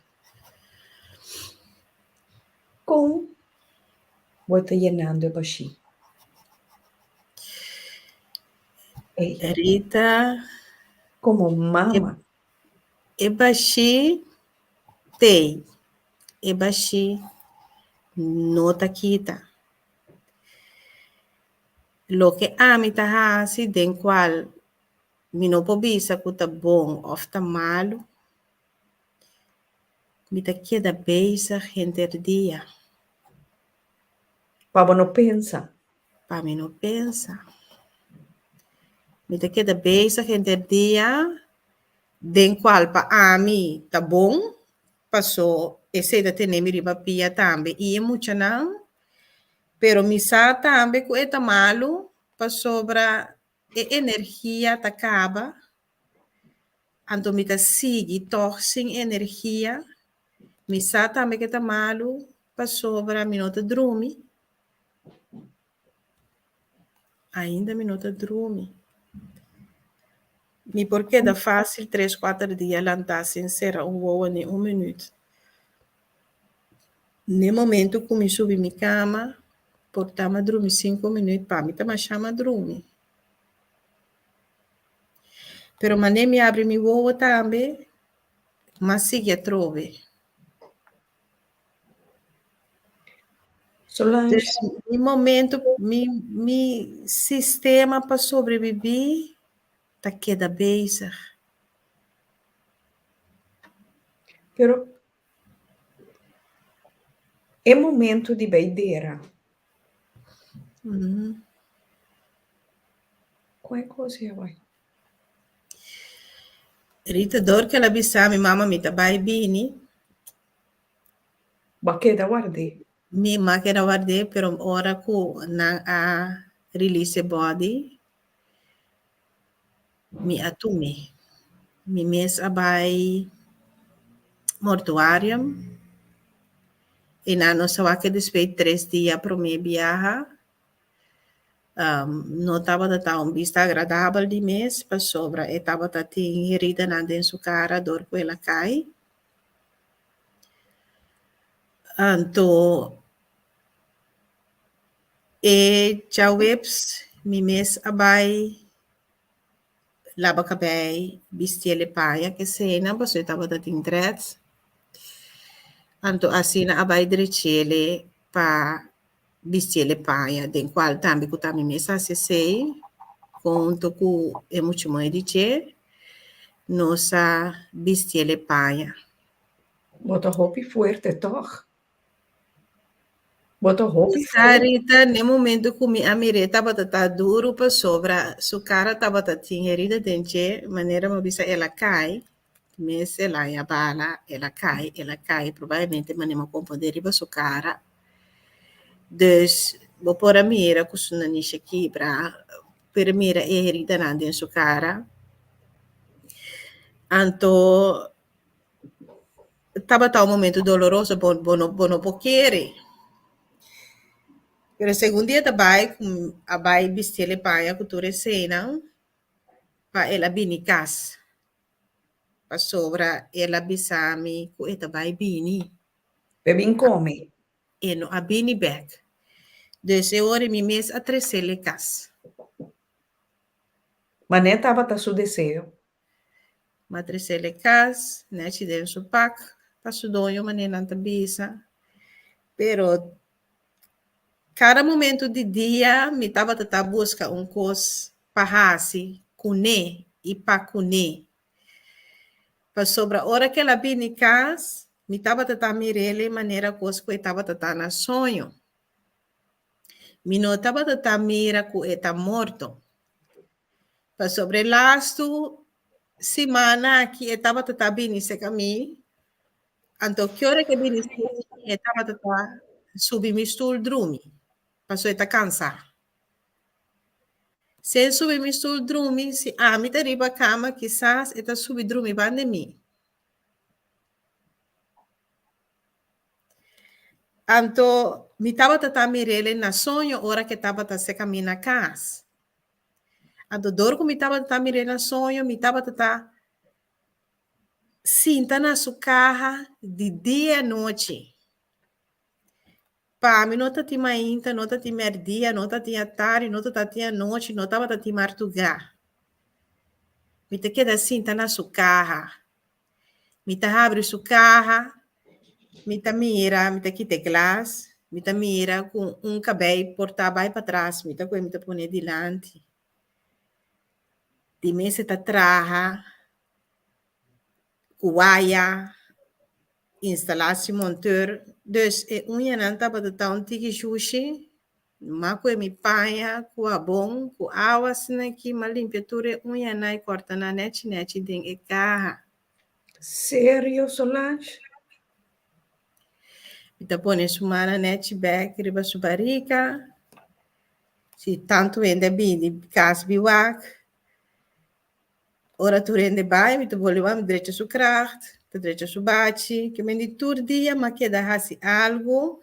Kon bo ta yenando e bashí? Ey. Rita. Komo mama. E bashí t'ei. E bashí no ta kita. Loke ami ta hasi den kual mi no por bisa ku ta bon òf ta malu, mi ta keda bezig henter dia. Pa bo no pensa. Pa mi no pensa. Mi ta keda bezig henter dia den kual pa ami ta bon, paso esei ta tene mi riba pia tambe i e muchanan, pero mi sa tambe ku e ta malu pasobra e energia ta kaba, anto mi ta sigui tòg sin energia, mi sa tambe ku e ta malu pasobra mi no ta drumi. Ainda mi no ta drumi. Mi por keda fácil tres, kuater dia lantá sin sera un wowo ni un minuut. N'e momento ku mi subi mi kama, por ta mi a drumi sinku minuut, pa mi ta mashá mi a drumi. Pero manera mi abri mi wowo tambe, m'a sigui atrobe. Solange. Dus mi momento, mi, mi sistema pa sobrebibí ta keda bezig. Pero e momento di bai dera. Kon e kos ei a bai? Rita, dor ku el a bisa mi mama mi ta bai bini. Bo a keda ward'é? Mi m'a keda ward'é, pero ora ku nan a release e body, mi a tum'é. Mi mes a bai mortuarium i nan nos a wak despues tres dia promé biaha. No tabata ta un bista agradabel di mes pasobra e tabata tin heridanan den su kara dor ku el a kai. Anto e djaweps mi mes a bai laba kabei, bisti el e paña keseinan pasobra e tabata tin dreads. Anto asina a bai drech'el pa bisti el e paña den cual tambe cu ta mi mes haci esey hunto cu e mucha muhe di dje nos a bisti el e paña. Bo ta hopi fuerte tog. Bo ta hopi Sa fuerte. Rita, n'e momento cu mi a mir'é tabata ta duro pasobra su cara tabata tin herida den dje, manera mi a bisa el a cay, mes el a haña bala, el a cay, el a cay, probablemente manera mi a comprende riba su cara. Dus bo por a mira cu su nanishi a kibra, por a mira e heridanan den su cara. Anto tabata un momento doloroso, bo bo no bo no por kere. Pero segun dia ta bai, a bai bisti el e paña cu tur eseinan pa el a bini cas. Pasobra el a bisa mi cu e ta bai bini. P'e bin come. E no a bini bek. Dus e ora mi mes a trecel e cas. Manera tabata su deseo. M'a trecel e cas, nechi den su pak pa su doño manera nan ta bisa. Pero cada momento di dia mi tabata ta busca un cos pa haci cune y pa cune. Pasobra ora cu el a bini cas, mi tabata ta mir'el manera cos cu e tabata ta na soño. Mi no tabata ta mira cu e ta morto. Pasobra e lastu simana aki e tabata ta bini serka mi, anto ki ora ke bini serka mi e tabata ta subi mi stul drumi, pasobra e ta kansa. Si e subi mi stul drumi, si ami ta riba kama kisas e ta subi drumi banda di mi. Anto mi tabata ta mir'el na soño ora ke tabata serka mi na kas. Anto dor ku mi tabata ta mir'é na soño, mi tabata ta sinta na su kaha di dia i anochi. Pa mi no ta tin mainta, no ta tin mèrdia, no ta tin atardi, no ta tin anochi, no tabata tin martugá. Mi ta keda sinta na su kaha. Mi ta habri su kaha, mi ta mira, mi ta kita e glas, mi ta mira ku un kabei por ta bai patras, mi ta kohe mi ta pone dilanti. Di mes e ta traha ku waya, instalatie monteur. Dus e uñanan tabata ta un tiki shushi, M'a kue mi paña ku habon ku awa asina ki m'a limpia tur e uñanan i kòrta nan nèchi nèchi den e kaha. Serio, Solange? Mi ta pone su mana nèchi bèk riba su barika. Si tantu hende a bini kas biwak, ora tur hende bai mi ta bolbe wak, mi drecha su kracht, ta drecha su bachi. Ke men di tur dia m'a keda hasi algu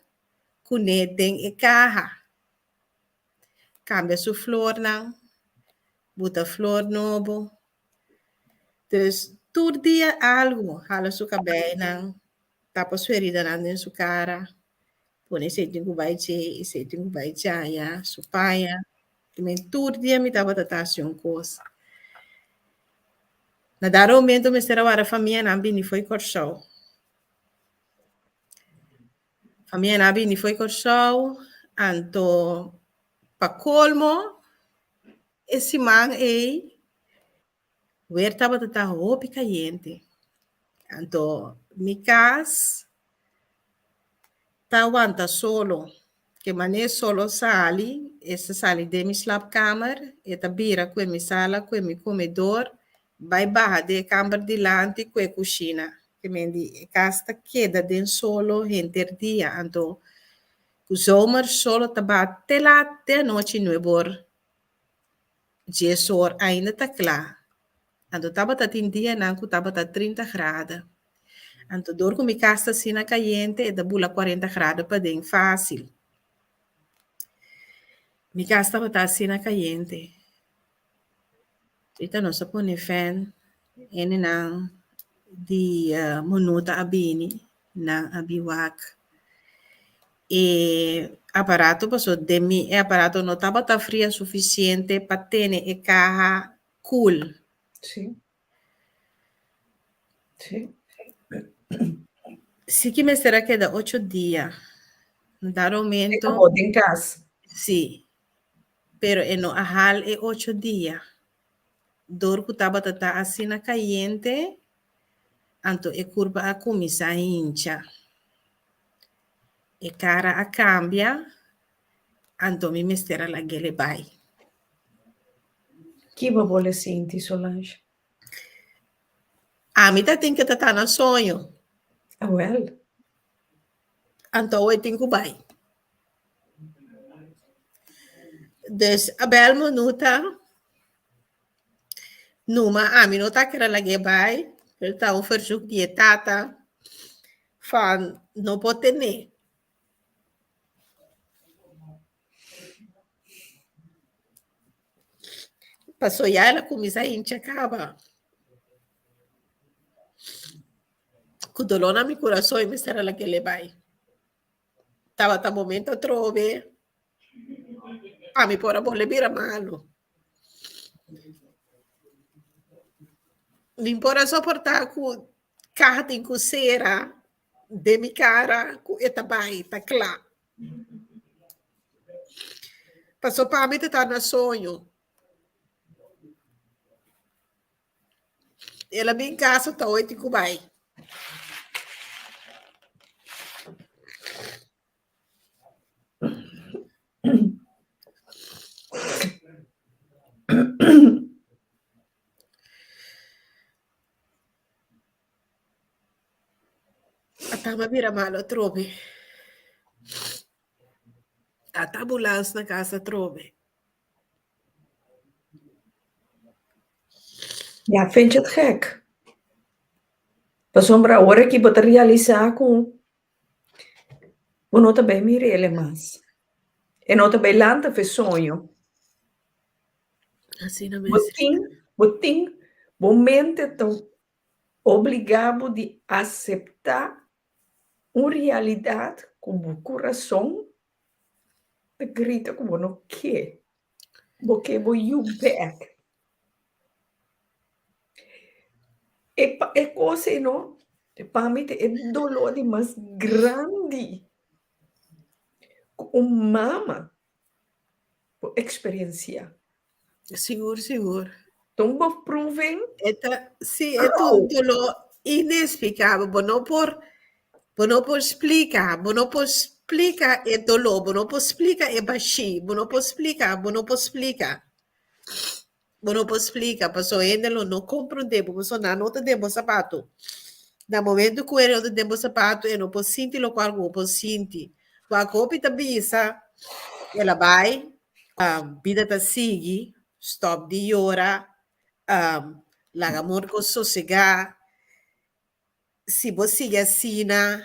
kuné den e kaha. Kambia su flornan, buta flor nobo. Dus tur dia algu, hala su kabeinan, tapa su heridanan den su kara, pone esei tin ku bai dje, esei tin ku bai djaya, su paña. Tur dia mi tabata ta hasi un kos. Na dado momento mester a wara famianan bini fo'i Kòrsou. Famia a bini fo'i Kòrsou, anto pa kolmo e siman ei wer tabata ta hopi kayente. Anto mi kas ta wanta solo. Ke manera solo sali, e ta sali den mi slaapkamer, e ta bira ku e mi sala, ku e mi komedor, bai baha den e kamber dilanti ku e kushina. Ke men di e kas ta keda den solo henter dia, anto ku zomer solo ta baha te lat te anochi nuebor dies or ainda ta kla. Anto tabata tin dianan ku tabata trinta grado. Anto dor ku mi kas ta asina kayente e ta bula kuarenta grado paden fásil. Mi kas tabata asina kayente. Ahorita nos a pone fèn, hendenan di Monuta a bini, nan a bin wak e aparato pasobra den mi e aparato no tabata fria sufisiente pa tene e kaha koel. Sí. Sí. Si ki mester a keda ocho dia. Na dado momento. E kabo den kas. Sí. Pero e no a hal e ocho dia. Dor ku tabata ta asina kayente, anto e kurpa a kuminsá hincha. E kara a kambia, anto mi mester a lag'el bai. Ki bo bo le sinti, Solange? Ami ta tin ke ta ta na soño. Awel. Anto awe tin ku bai. Dus a bel minuta numa ami no ta kere lag'é bai, pero ta un verzoek di e tata van no por ten'é. Paso ya el a kuminsá hincha kaba. Ku doló na mi kurason i mester a lag'é le bai. Tabata momento atrobe pa mi por a bolbe bira malu. Mi por a soportá ku kaha tin ku sera den mi kara ku e ta bai, ta kla. Paso pa mi ta ta na soño. El a bin casa ta hoy tin cu bay. Ata mi a bira malo atrobe. Ata ambulans na casa atrobe. Ja, vind je het gek? Pasobra ora ki bo ta realisá ku bo no ta bai mira el mas. E no ta bai lanta fe soño. Asina Bo mes. tin, bo tin, bo mente ta obligá bo di aseptá un realidat ku bo kurason ta grita ku bo no ke. Bo ke bo yu bèk. E pa e kos ei no, pa mi ta e doló di mas grandi ku un mama por eksperensiá. Sigur, sigur. Ta un beproeving. E ta, sí, e ta un doló inexplicabel. Bo no por, bo no por splica, bo no por splica e doló, bo no por splica e bashí, bo no por splica, bo no por splica. Bo no por splica, pasobra hende lo no comprende bo, pasobra nan no ta den bo sapato. Na momento cu e no ta den bo sapato, e no por sinti locual cu bo por sinti. Wak hopi ta bisa, el a bai, Bida ta sigui, stop di yora, laga morko sosegá. Si bo sigui asina,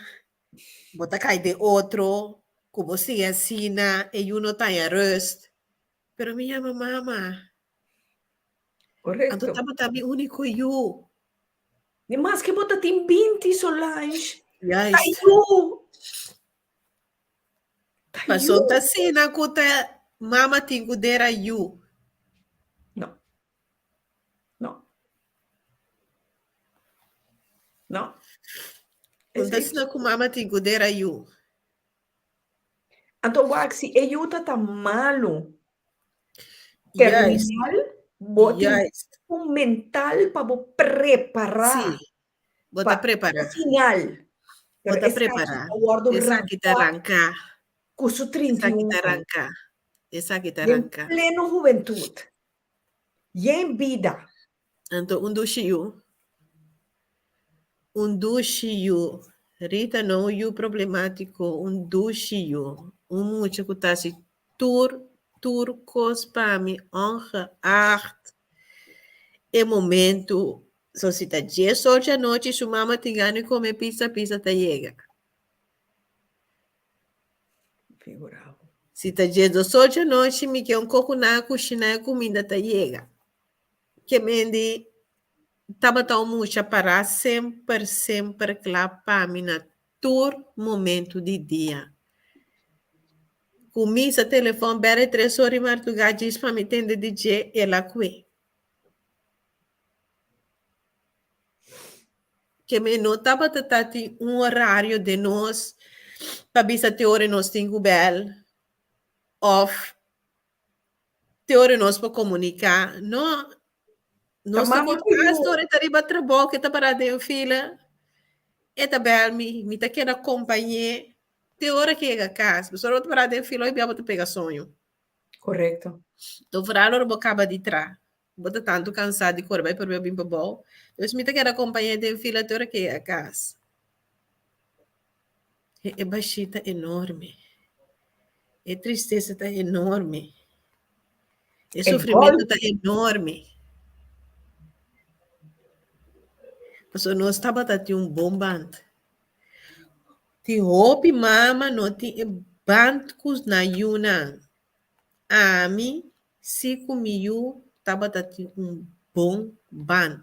bo ta kai den otro, ku bo sigui asina, e yu no ta haña rust. Pero mi yama mama. Anto Korekto. tabata mi úniko yu. Ni maske bo ta tin binti, Solange, ta Juist. yu. Ta Paso yu. ta asina ku ta mama tin ku dera yu. No. No. No. Un ta Esei. asina ku mama tin ku dera yu. Anto wak si e yu ta ta malu, Juist. terminal, bo tin Juist. un mental pa bo prepará. Sí. Bo ta Pa prepará. e final. Bo Pero ta esaki prepará. ta wòrdu Esaki ta ranká. ranká. Ku su Esaki 31 ta aña. ranka. Esaki ta Den ranka. pleno hubentut. Yen bida. Anto un dushi yu. Un dushi yu. Rita no un yu problemátiko, un dushi yu. Un mucha ku ta hasi tur, tur kos pa mi, ongeacht e momentu. So si ta dies or di anochi su mama tin gana di kome pizza, pizza ta yega. Figurá bo. Si ta diesdos or di anochi mi ke un koko nan a kushiná e kuminda ta yega. Ke mendi tabata un mucha pará semper semper kla pa mi na tur momentu di dia. Kuminsa telefòn bèr e tres or di martugá djis pa mi tende di dje el a kue. Ke mi no tabata ta tin un horario den nos pa bisa te ora nos tin ku bèl òf te ora nos por komuniká. No, Ta nos ta mama konta ku yu. hasta ora e ta riba trabou ke ta pará den fila, e ta bèl mi, mi ta keda kompañ'é te ora ke yega kas. Pasobra ora bo ta pará den fila hopi bia bo ta pega soño. Korekto. Enton foral ora bo kaba di traha. Bo ta tantu kansá di kore bai p'e bin pabou. Dus mi ta keda kompañ'é den fila te ora ke yega kas. E e bashí ta enorme. E tristesa ta enorme. E E sufrimentu gòlpi. ta enorme. Pasobra nos tabata tin un bon band. Tin hopi mama no tin e band ku nan yunan. Ami Si ku mi yu tabata tin un bon band,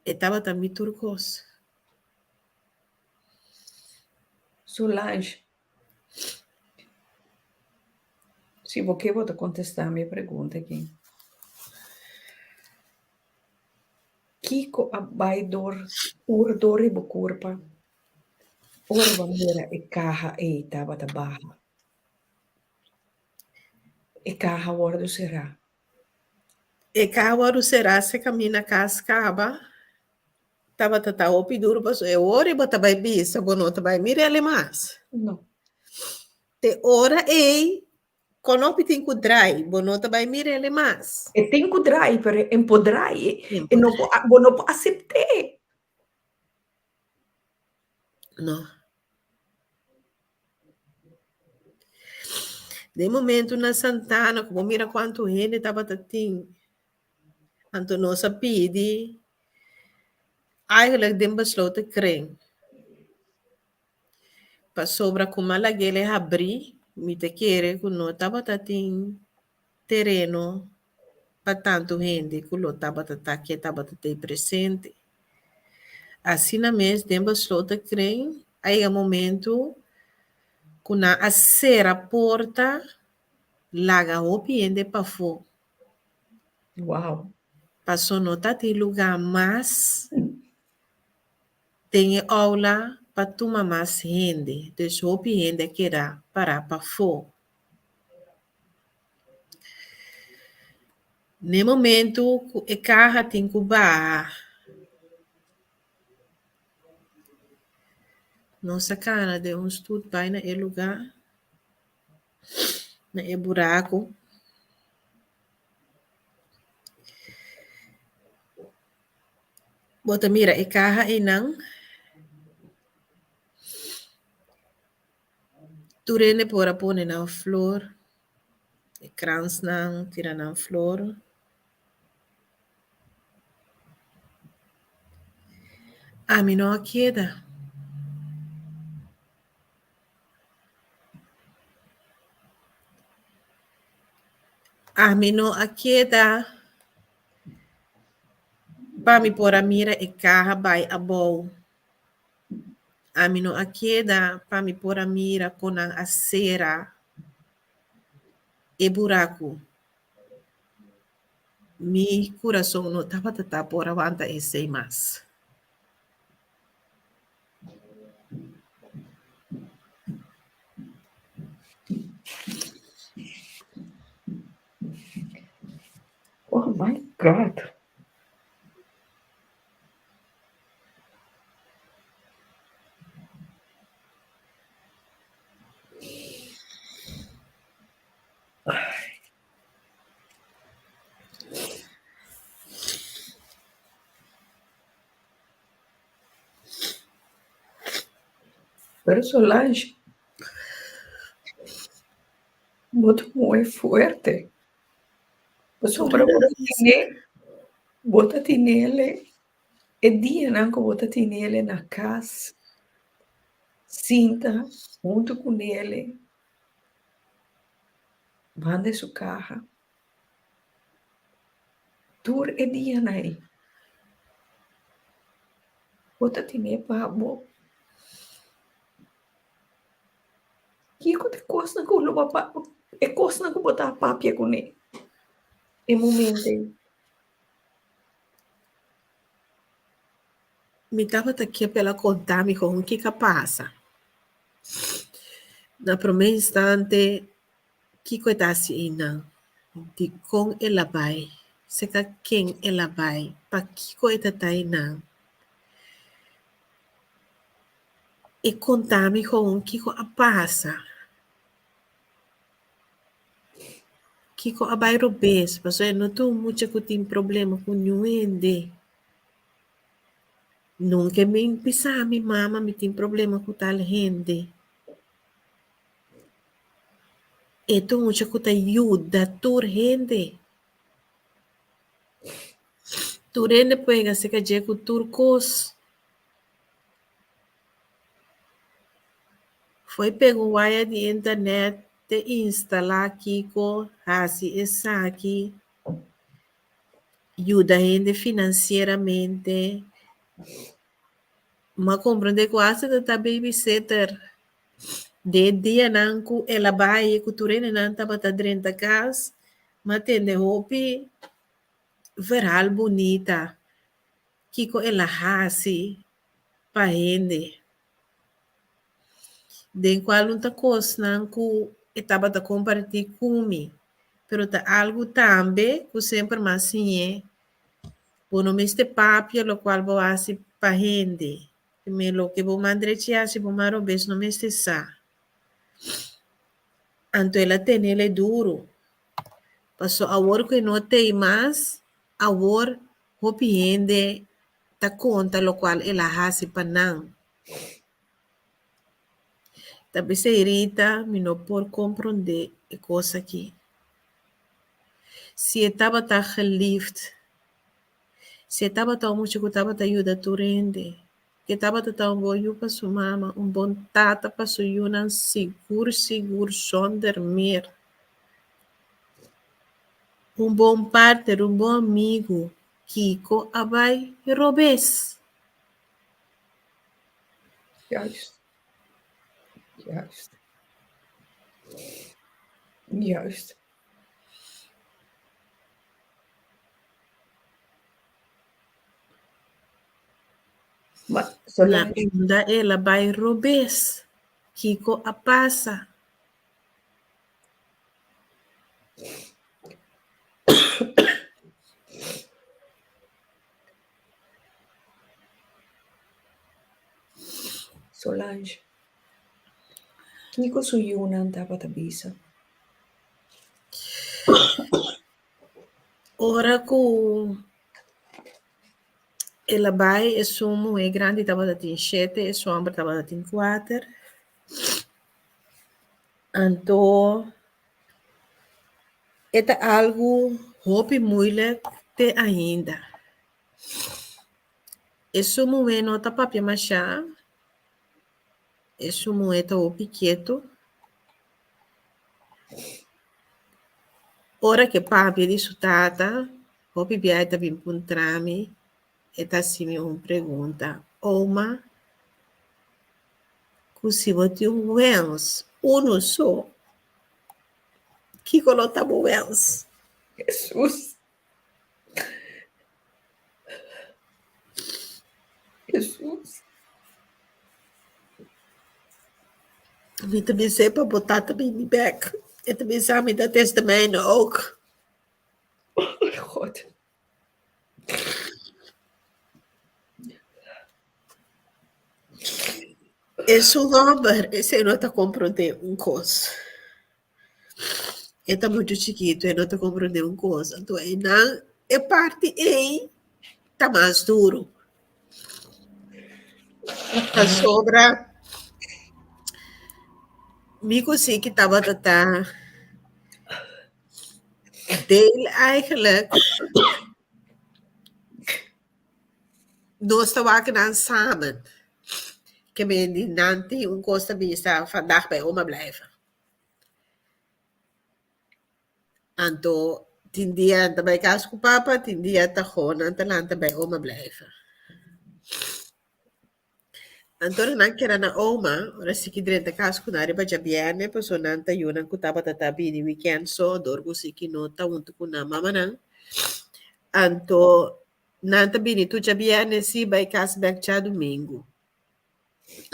e tabata mi tur kos. Solange, si bo ke bo ta kontestá mi e pregunta aki. Kiko a bai dor tur dor riba bo kurpa ora bo a mira e kaha ei tabata baha? E kaha wòrdu será. E kaha wòrdu será se kaminda kas kaba tabata ta hopi duru pasobra e ora bo ta bai bisa bo no ta bai mira el mas. No. Te ora ei kon hopi tin ku drai bo no ta bai mira el mas. E tin ku drai pero e por drai e no por bo no por asept'é. No. Den momento na Santana ku bo mira kuantu hende tabata tin, anto nos a pidi eigenlijk den besloten kring. Pasobra ku mi a lag'el e habrí, mi ta kere ku no tabata tin tereno pa tantu hende ku lo tabata ta ke tabata t'ei presente. Asina mes den besloten kring a yega momentu ku nan a sera porta laga hopi hende pafó. Wow. Paso no ta tin lugá mas den e aula pa tuma mas hende, dus hopi hende a keda pará pafó. N'e momentu ku e kaha tin ku baha, nos a kana den un stut bai na e lugá, na e buraku. Bo ta mira e kaha einan. Tur hende por a pone nan flor, e kransnan, tira nan flor. Ami no a keda. Ami no a keda pa mi por a mira e kaha bai abou. Ami no a keda pa mi por a mira kon nan a sera e buraku. Mi kurason no tabata ta por a wanta esei mas. Oh my God! Pero Solange, bo ta muhé fuerte. Pasobra bo ta tene, bo ta tinele e dianan ku bo ta tinele na kas, sinta huntu ku nele banda di su kaha. Tur e dianan ei, bo ta tene pa bo. Kiko ta e kosnan ku lo bo a e kosnan ku bo ta papia kuné e momento ei? Mi tabata ke pa el a konta mi kon kiko a pasa. Na promé instante Kiko e ta hasi einan? Dikon el a bai? Seka ken el a bai? Pakiko e ta ta einan? E konta mi gewoon kiko a pasa. Kiko a bai robes, pasobra e no ta un mucha ku tin problema ku niun hende. Nunka e min bisa mi mama mi tin problema ku tal hende. E ta un mucha ku ta yuda tur hende. Tur hende por yega serka dje ku tur kos. Fo'i pega un waya di internet te instalá kiko, hasi esaki, yuda hende finansieramente. M'a komprendé ku asta ta ta babysitter. Den dianan ku el a bai ku tur hendenan tabata drenta kas, m'a tende hopi verhal bunita kiko el a hasi pa hende. Den kual un ta kosnan ku e tabata kompartí ku mi, pero ta algu tambe ku semper m'a siñ'é, bo no mester papia lokual bo hasi pa hende. Prime loke bo man drechi hasi bo man robes no mester sa. Anto el a tenele duru. Paso awor ku e no tei mas, awor hopi hende ta konta lokual el a hasi pa nan. Ta p'esei Rita mi no por komprondé e kos aki. Si e tabata geliefd Si e tabata un mucha ku tabata yuda tur hende, ke tabata ta un bon yu pa su mama, un bon tata pa su yunan sigur sigur zonder meer. Un bon partner, un bon amigu, kiko a bai robes? Juist. Juist. Juist. Ma Na Solange. unda el a bai robes? Kiko a pasa? Solange, Kiko su yunan tabata bisa? Ora ku el a bai esun muhé grandi tabata tin shete, esun hòmber tabata tin kuater. Anto e ta algu hopi muilik te ainda. Esun muhé no ta papia mashá, esun muhé ta hopi ketu. Ora ku e papia di su tata, hopi bia e ta bin puntra mi, e ta hasi mi un pregunta, Oma, ku si bo tin un wens, unu so, kiko lo ta bo wens? Hesus! Hesus! Mi ta bis'é pa bo tata bini bek. E ta bisa mi dat is de mijne ook. Oh God. Esun hòmber esei no ta komprondé un kos. E ta muchu chikitu, e no ta komprondé un kos. Anto einan e parti ei ta mas duru. Pasobra. Mi ku Siki tabata ta deel eigenlijk nos ta wak nan samen. Ke men di nan tin un kos ta bisa vandaag bij oma blijven. Anto tin dia nan ta bai kas ku papa, tin dia ta gewoon nan ta lanta bij oma blijven. Anto ora nan keda na oma, ora Siki drenta kas ku nan riba djabièrnè, pasobra nan ta yunan ku tabata ta bini wikènt so, dor ku Siki no ta huntu ku nan mamanan. Anto nan ta bini tur djabièrnè si bai kas bèk djadumingu.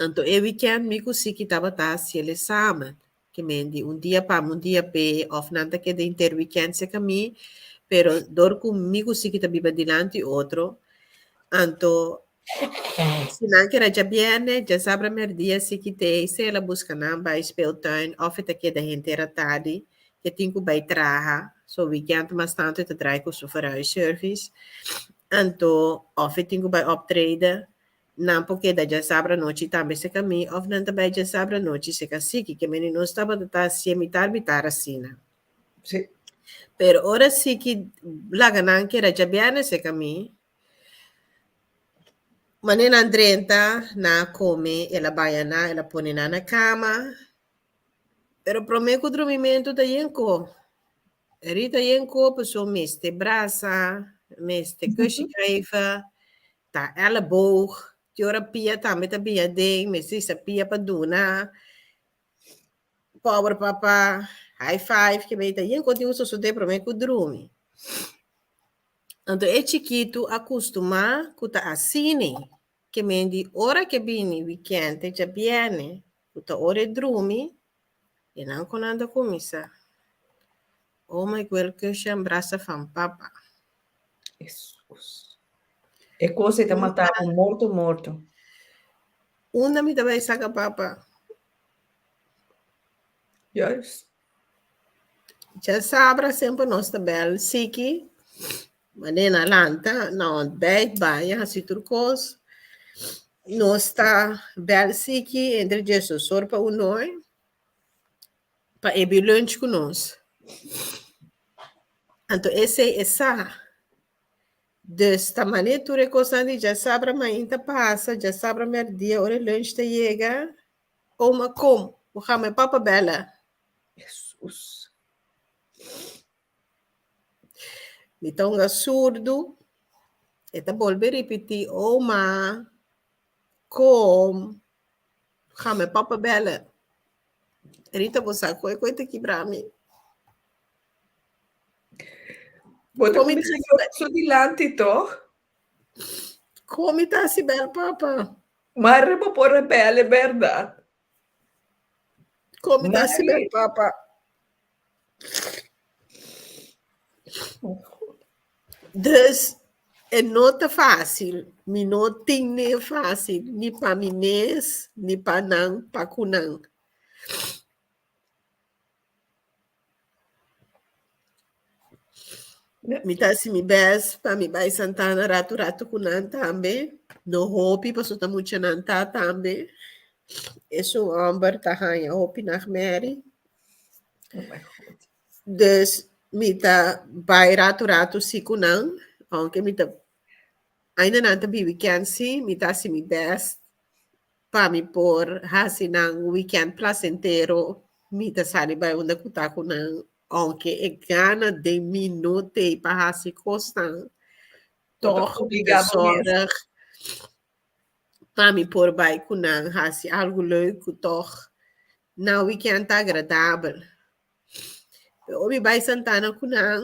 Anto e wikènt mi ku Siki tabata hasi el e samen. Ke men di un dia pa mi, un dia p'e, òf nan ta keda henter wikènt serka mi, pero dor ku mi ku Siki ta biba dilanti otro, anto si nan keda djabièrnè, djasabra mèrdia Siki ta ei, sea el a buska nan bai speeltuin òf e ta keda henter atardi, ke tin ku bai traha, so wikènt mas tantu e ta drai ku su verhuisservice, anto òf e tin ku bai optreden, Nan por keda djasabra anochi tambe serka mi òf nan ta bai djasabra anochi serka Siki, ke meni nos tabata ta hasié mitar mitar asina. Sí. Pero ora Siki laga nan keda djabièrnè serka mi, manera nan drenta, nan a kome, el a baña nan, el a pone nan na kama, pero promé ku drumimentu ta yen ko. Rita yen ko pasobra mester brasa, mester kushi krijgen. Ta elleboog, ti ora pia tambe ta bia den, mester hisa pia pa duna. Pober papa, high five, ke mei ta yen kon tin un sosodé promé ku drumi. Anto e chikitu a kustumá ku ta asini, ke men di ora ke bini wikènt te djabièrnè, ku ta ora e drumi, e nan ku nan ta kuminsá. Oma ik wil kusje en brasa van papa. Hesus. E kos ei ta mata bo morto morto. Unda mi ta bai saka papa? Juist. Djasabra semper nos ta bel siki, manera nan lanta, nan ontbijt, baña, hasi tur kos. Nos ta bel siki entre diesdos or pa unoe pa e bin lunch ku nos. Anto esei e sa. Dus ta manera tur e kosnan di djasabra mainta pasa, djasabra mèrdia ora e lunch ta yega, Oma kom, bo gama e papa bèla. Hesus. Mi ta hunga surdu, e ta bolbe ripití, Oma, kom, gama e papa bèla. Rita bo sa ku e koe ta kibra mi. Bo ta kuminsá yora su dilanti tòg? Kon mi ta hasi bèl papa? Mare bo por a bèl e bèrdat. Kon mi ta hasi bèl papa? Dus e no ta fásil, mi no tin ne fásil, ni pa mi mes, ni pa nan, pa ku nan. Mi ta hasi mi best pa mi bai Santana ratu ratu ku nan tambe. No hopi pasobra ta muchanan ta tambe. Esun hòmber ta haña hopi nachtmerrie. Dus mi ta bai ratu ratu si ku nan, aunke mi ta ainda nan ta bibi Kenzie, mi ta hasi mi best pa mi por hasi nan weekend placentero, mi ta sali bai unda ku ta ku nan, aunke e gana den mi no t'ei pa hasi kosnan, Bo ta tòg mi ta obligá bo mes. sòrg pa mi por bai ku nan hasi algu leuk ku tòg nan weekend ta agradabel. Pero ora mi bai Santana ku nan,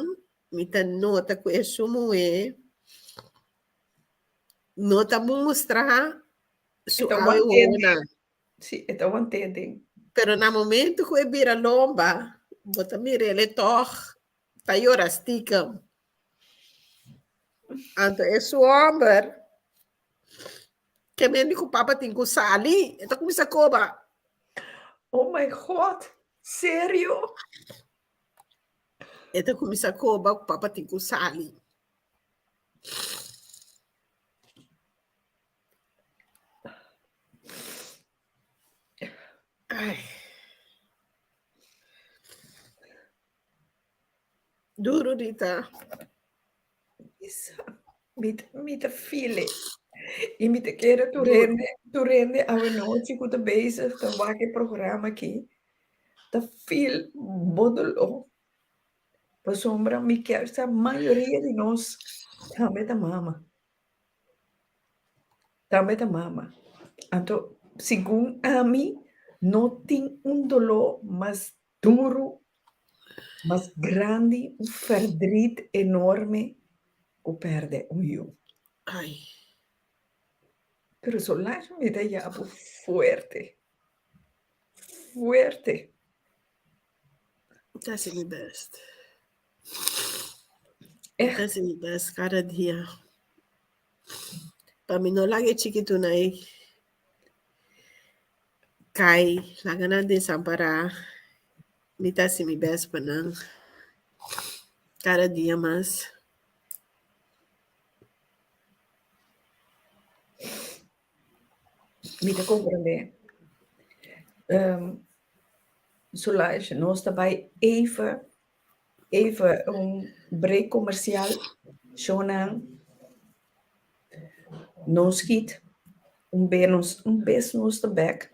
mi ta nota ku esun muhé no ta mustra su E ta awe want'é den. wowonan. Sí, e ta want'é den. Pero na momento ku e bira lomba, bo ta mir'el e tòg ta yora stiekem. Anto e su hòmber ke mende ku papa tin ku sali, e ta kuminsá koba. Oh my God! Serio? E ta kuminsá koba ku papa tin ku sali. Ai. Duro Rita. Isa, mi ta, mi ta feel it. I mi ta kere tur hende, tur hende awenochi ku ta bezig ta wak e programa aki, ta feel bo doló. Pasobra mi kier sa mayoria di nos tambe ta mama. Tambe ta mama. Anto segun ami no tin un doló mas duru, mas grandi, un verdriet enorme ku pèrdè un yu. Ai. Pero Solange mi ta yabu fuerte, fuerte. Mi ta hasi mi best. Mi ta hasi mi best kada dia. Pa mi no laga e chikitunan ei kai, laga nan desampará. Mi ta hasi mi best pa nan kada dia mas. Mi ta komprendé. Solange, nos ta bai even Even un break comercial, shownan no schiet. Un be nos, un bes nos ta bek,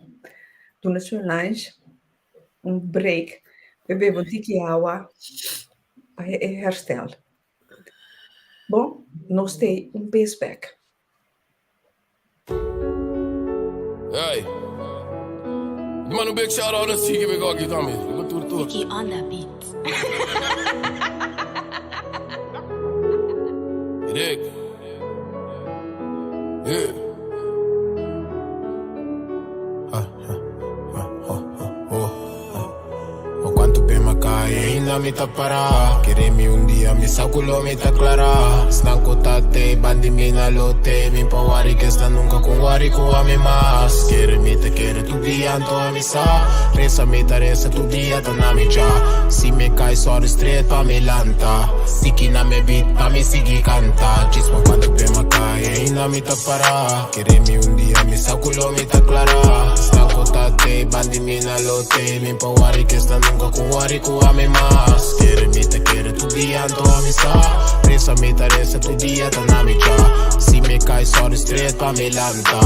duna Solange un break pa e bebe un tiki awa pa e herstel. Bon, nos t'ei un bes bek. Hey. Mano un big shout out na Siki Begoki tambe. Riba tur tur. Siki on the beat. Rick. Yeah. Ha, ha, ha, ho, ho, ho, ha. O cuanto pe ma cai ainda mi ta para Kere mi un dia mi sa cu lo mi ta clara Snan cu ta te bandi mi na lo te Mi pa wari ke snan nunca cu wari cu ami mas Kere mi ta kere tur dia anto ami sa Resa mi ta resa tur dia ta na mi dja Si mi cai sorry straight pa mi lanta Siki na mi beat pa mi sigui canta Chispa cuanto pe ma cai ainda mi ta para Kere mi un dia mi sa cu lo mi ta clara Snan cu ta te bandi mi na lo te Mi pa wari ke sta nunca ku wari ku ami mas Kere mi ta kere tur dia anto ami sa Resa mi ta resa tur dia ta na mi dja Si mi kai sorry straight pa mi lanta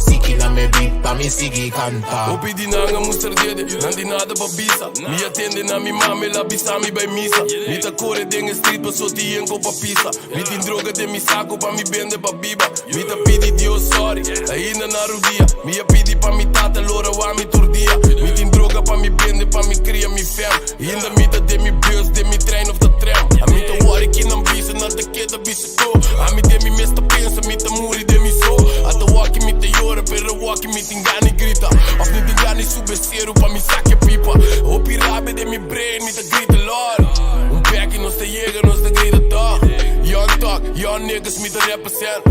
Siki na mi beat pa mi sigui kanta. Hopi di nan a mustra dede, nan di nada pa bisa. Mi a tende na mi mama, el a bisa mi bai misa. Mi ta kore den e street paso tin yen ko pa pisa. Mi tin droga den mi saco pa mi bende pa biba. Mi ta pidi Dios sorry, ainda na rudia. Mi a pidi pa mi tata lora wak mi tur dia. Mi tin droga pa mi bende pa mi cria mi fam. Ainda mi ta den mi bus, den mi trein of ta tram. Ami ta worry ki nan bisa, nan ta keda bisa ko. Ami den mi mes ta pensa, mi ta muri den mi so. Ata wak mi ta yora, pero wak mi tin gana di grita. Of mi tin gana di sube seru pa mi sake pipa. Hopi rabia den mi brain, mi ta grita Lord. Un peki nos ta yega, nos ta grita tog. Young talk, young niggas mi ta represent.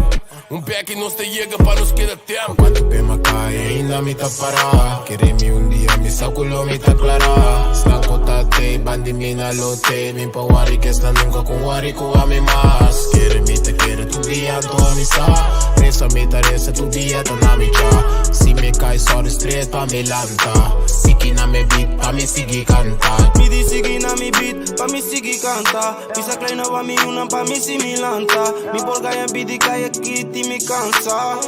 Un peki nos ta yega pa nos keda tem. Cuanto pe ma cai ainda mi ta para Kere mi un dia mi sa cu lo mi ta clara Snan cu ta tey bandi mi na lo tey Mi pa wari ke snan nunca cu wari cu ami mas Kere mi ta kere tur dia anto ami sa Resa mi ta resa tur dia ta na mi dja Si mi cai sorry straight pa mi lanta Siki na mi beat pa mi sigui canta. Mi di sigui na mi beat pa mi sigui canta Pisa kleine wa mi yunan pa mi si mi lanta Mi por gaya bidi kaya kiti mi cansa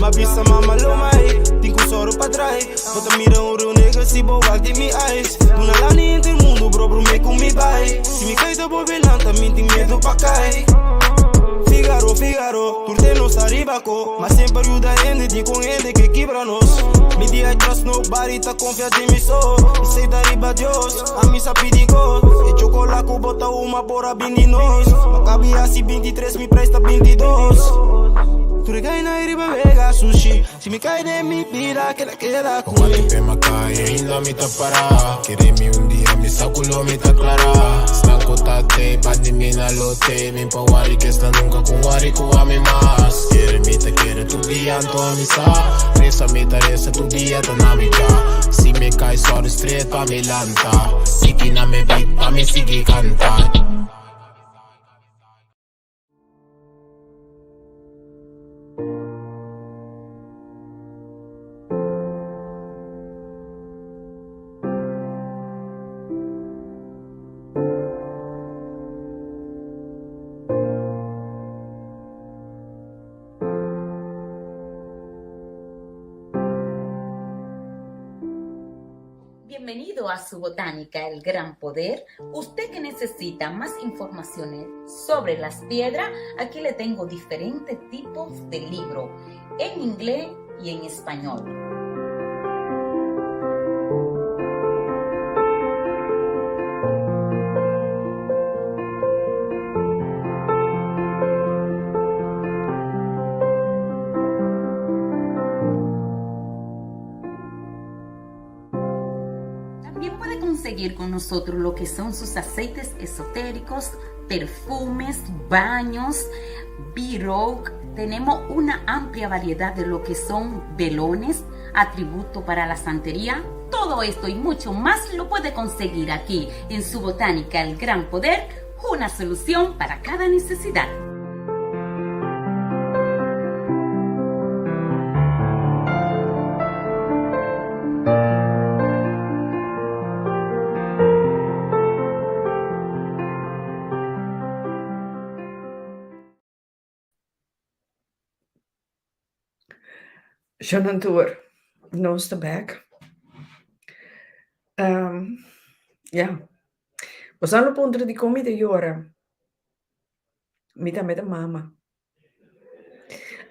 Ma bisa mama lo mai Tin ku soro pa drai Bo ta mira un real nigga si bo wak di mi eyes Duna lani inter mundo bro prome ku mi bai Si mi kai ta bolbe lanta mi tin miedo pa kai Figaro, Figaro, tur te nos ariba ko Ma semper yuda hende di kon hende ke kibra nos Mi di I trust nobody ta konfia den mi so Mi sei ta riba Dios Ami sa pidi kos E chocola ku bo ta huma por a bin di nos Ma kabi hasi bintitres mi prijs ta bintidos Tur e gaina ei riba wega sushi Si mi kai den mi bida keda keda ku mi. Cuanto pe ma kai ainda mi ta para Kere mi un dia mi sa ku lo mi ta klara Snan ku ta tei bandi mi na lo tei Mi pa wari ke snan nunka ku wari ku ami mas Kere mi ta kere tur dia anto ami sa Resa mi ta resa tur dia ta na mi dja Si mi kai sorry straight pa mi lanta Siki na mi beat pa mi sigui kanta. Bienvenido a su botánica El Gran Poder. Usted que necesita más informaciones sobre las piedras, aquí le tengo diferentes tipos de libro en inglés y en español. También puede conseguir con nosotros lo que son sus aceites esotéricos, perfumes, baños, b Tenemos una amplia variedad de lo que son velones, atributo para la santería. Todo esto y mucho más lo puede conseguir aquí en su botánica El Gran Poder, una solución para cada necesidad. Shonan tur, nos ta bek. Ya, boso lo puntra dikon mi ta yora? Mi tambe ta mama.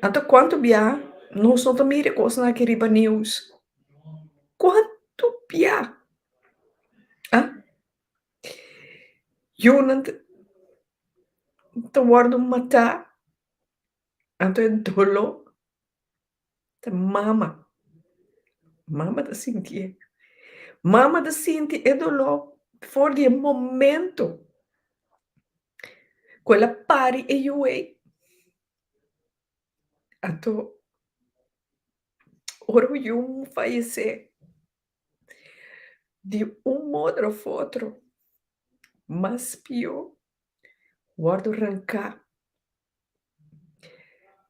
Anto kuantu bia nos no ta mira e kosnan aki riba news? Kuantu bia? Ah? Yunan ta wòrdu matá, anto e doló ta mama. Mama ta sintié. Mama ta sinti e doló for di e momento ku el a pari e yu ei. Anto ora ku yu fayesé di un modo of otro mas pió wòrdu ranká.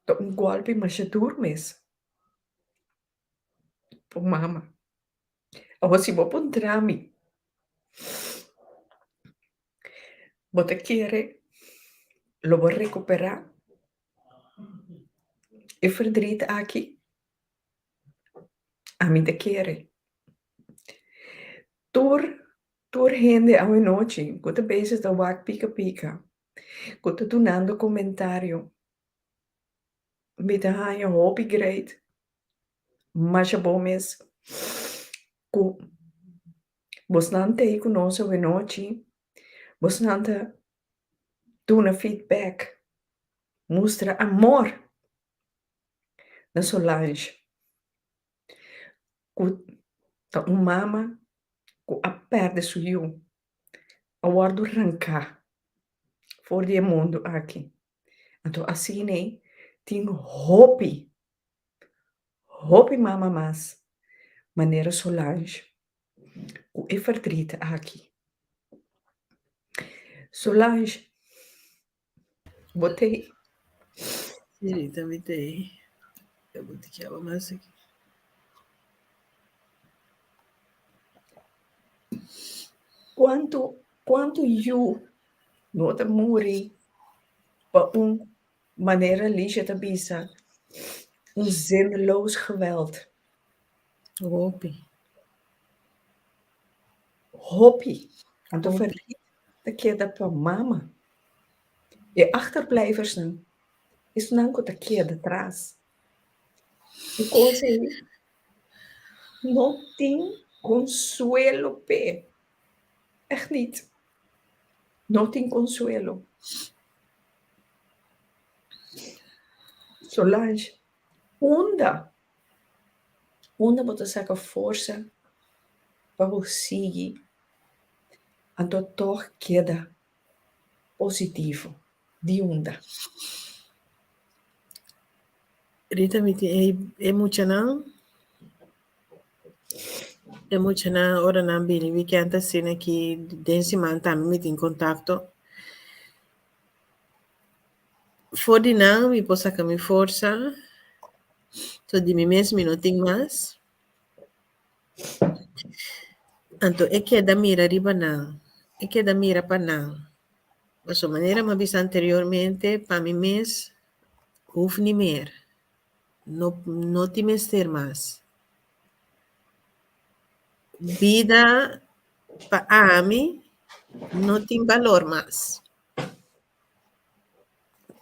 Ta un gòlpi masha dur mes pa mama. Awor si bo puntra mi, bo ta kere lo bo rekuperá e verdriet aki? Ami ta kere. Tur tur hende awenochi ku ta bezig ta wak pika pika, ku ta dunando komentario, mi ta haña hopi great, masha bon mes ku bosnan ta ei ku nos awenochi, bosnan ta duna feedback, mustra amor na Solange ku ta un mama ku a pèrdè su yu, a wòrdu ranká for di e mundu aki. Anto asina ei tin hopi, hopi mama mas manera Solange ku e verdriet aki. Solange. Bo t'ei? Sí, Rita, mi t'ei. E bo ta kiaba mas aki. Kuantu, kuantu yu no ta muri pa un manera Liesje ta bisa, un zinloos geweld? Hopi. Hopi. Anto verdriet ta keda pa mama. E achterblijversnan, esnan ku ta keda tras. E kos ei no tin konsuelo p'e. Ègt nit. No tin konsuelo. Solange, unda Unda bo ta saka forsa pa bo sigui anto tòg keda positivo? Di unda? Rita mi tin e muchanan, e muchanan ora nan bini weekend asina aki den siman tambe mi tin kontakto. For di nan mi por saka mi forsa, so di mi mes mi no tin mas. Anto e keda mira riba nan, e keda mira pa nan. Pasobra manera mi a bisa anteriormente, pa mi mes huf ni mer, no no tin mester mas. Bida pa ami no tin balor mas.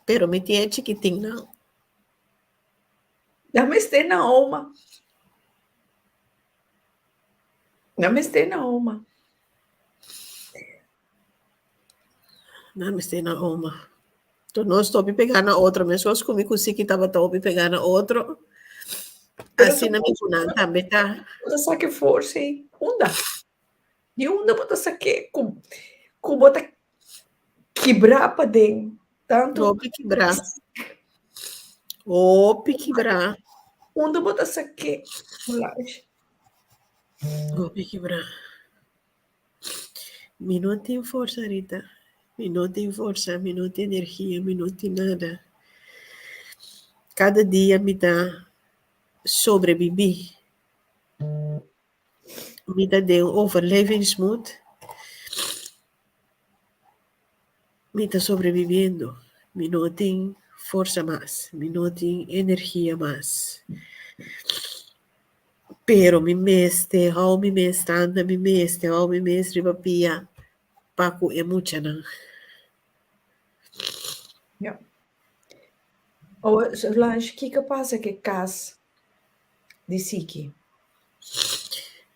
Pero mi tin e chikitinnan. Nan mester na oma. Nan mester na oma. Nan mester na oma. To nos ta hopi pegá na otro, meskos ku mi ku Siki tabata hopi pegá na otro, asina mi ku nan tambe ta. Bo ta saka e forsa ei unda? Di unda bo ta sak'é ku ku bo ta kibrá paden tantu? Hopi kibrá. Hopi kibrá. Unda bo ta sak'é, Solange? Hopi kibrá. Mi no tin forsa Rita, mi no tin forsa, mi no tin energia, mi no tin nada. Kada dia mi ta sobrebibí. Mi ta den un overlevingsmood. Mi ta sobreviviendo. Mi no tin forsa mas, mi no tin energia mas. Pero mi mester hou mi mes tanda, mi mester hou mi mes riba pia pa ku e muchanan. Ja. Awo, Solange, kiko pasa ku e kas di Siki?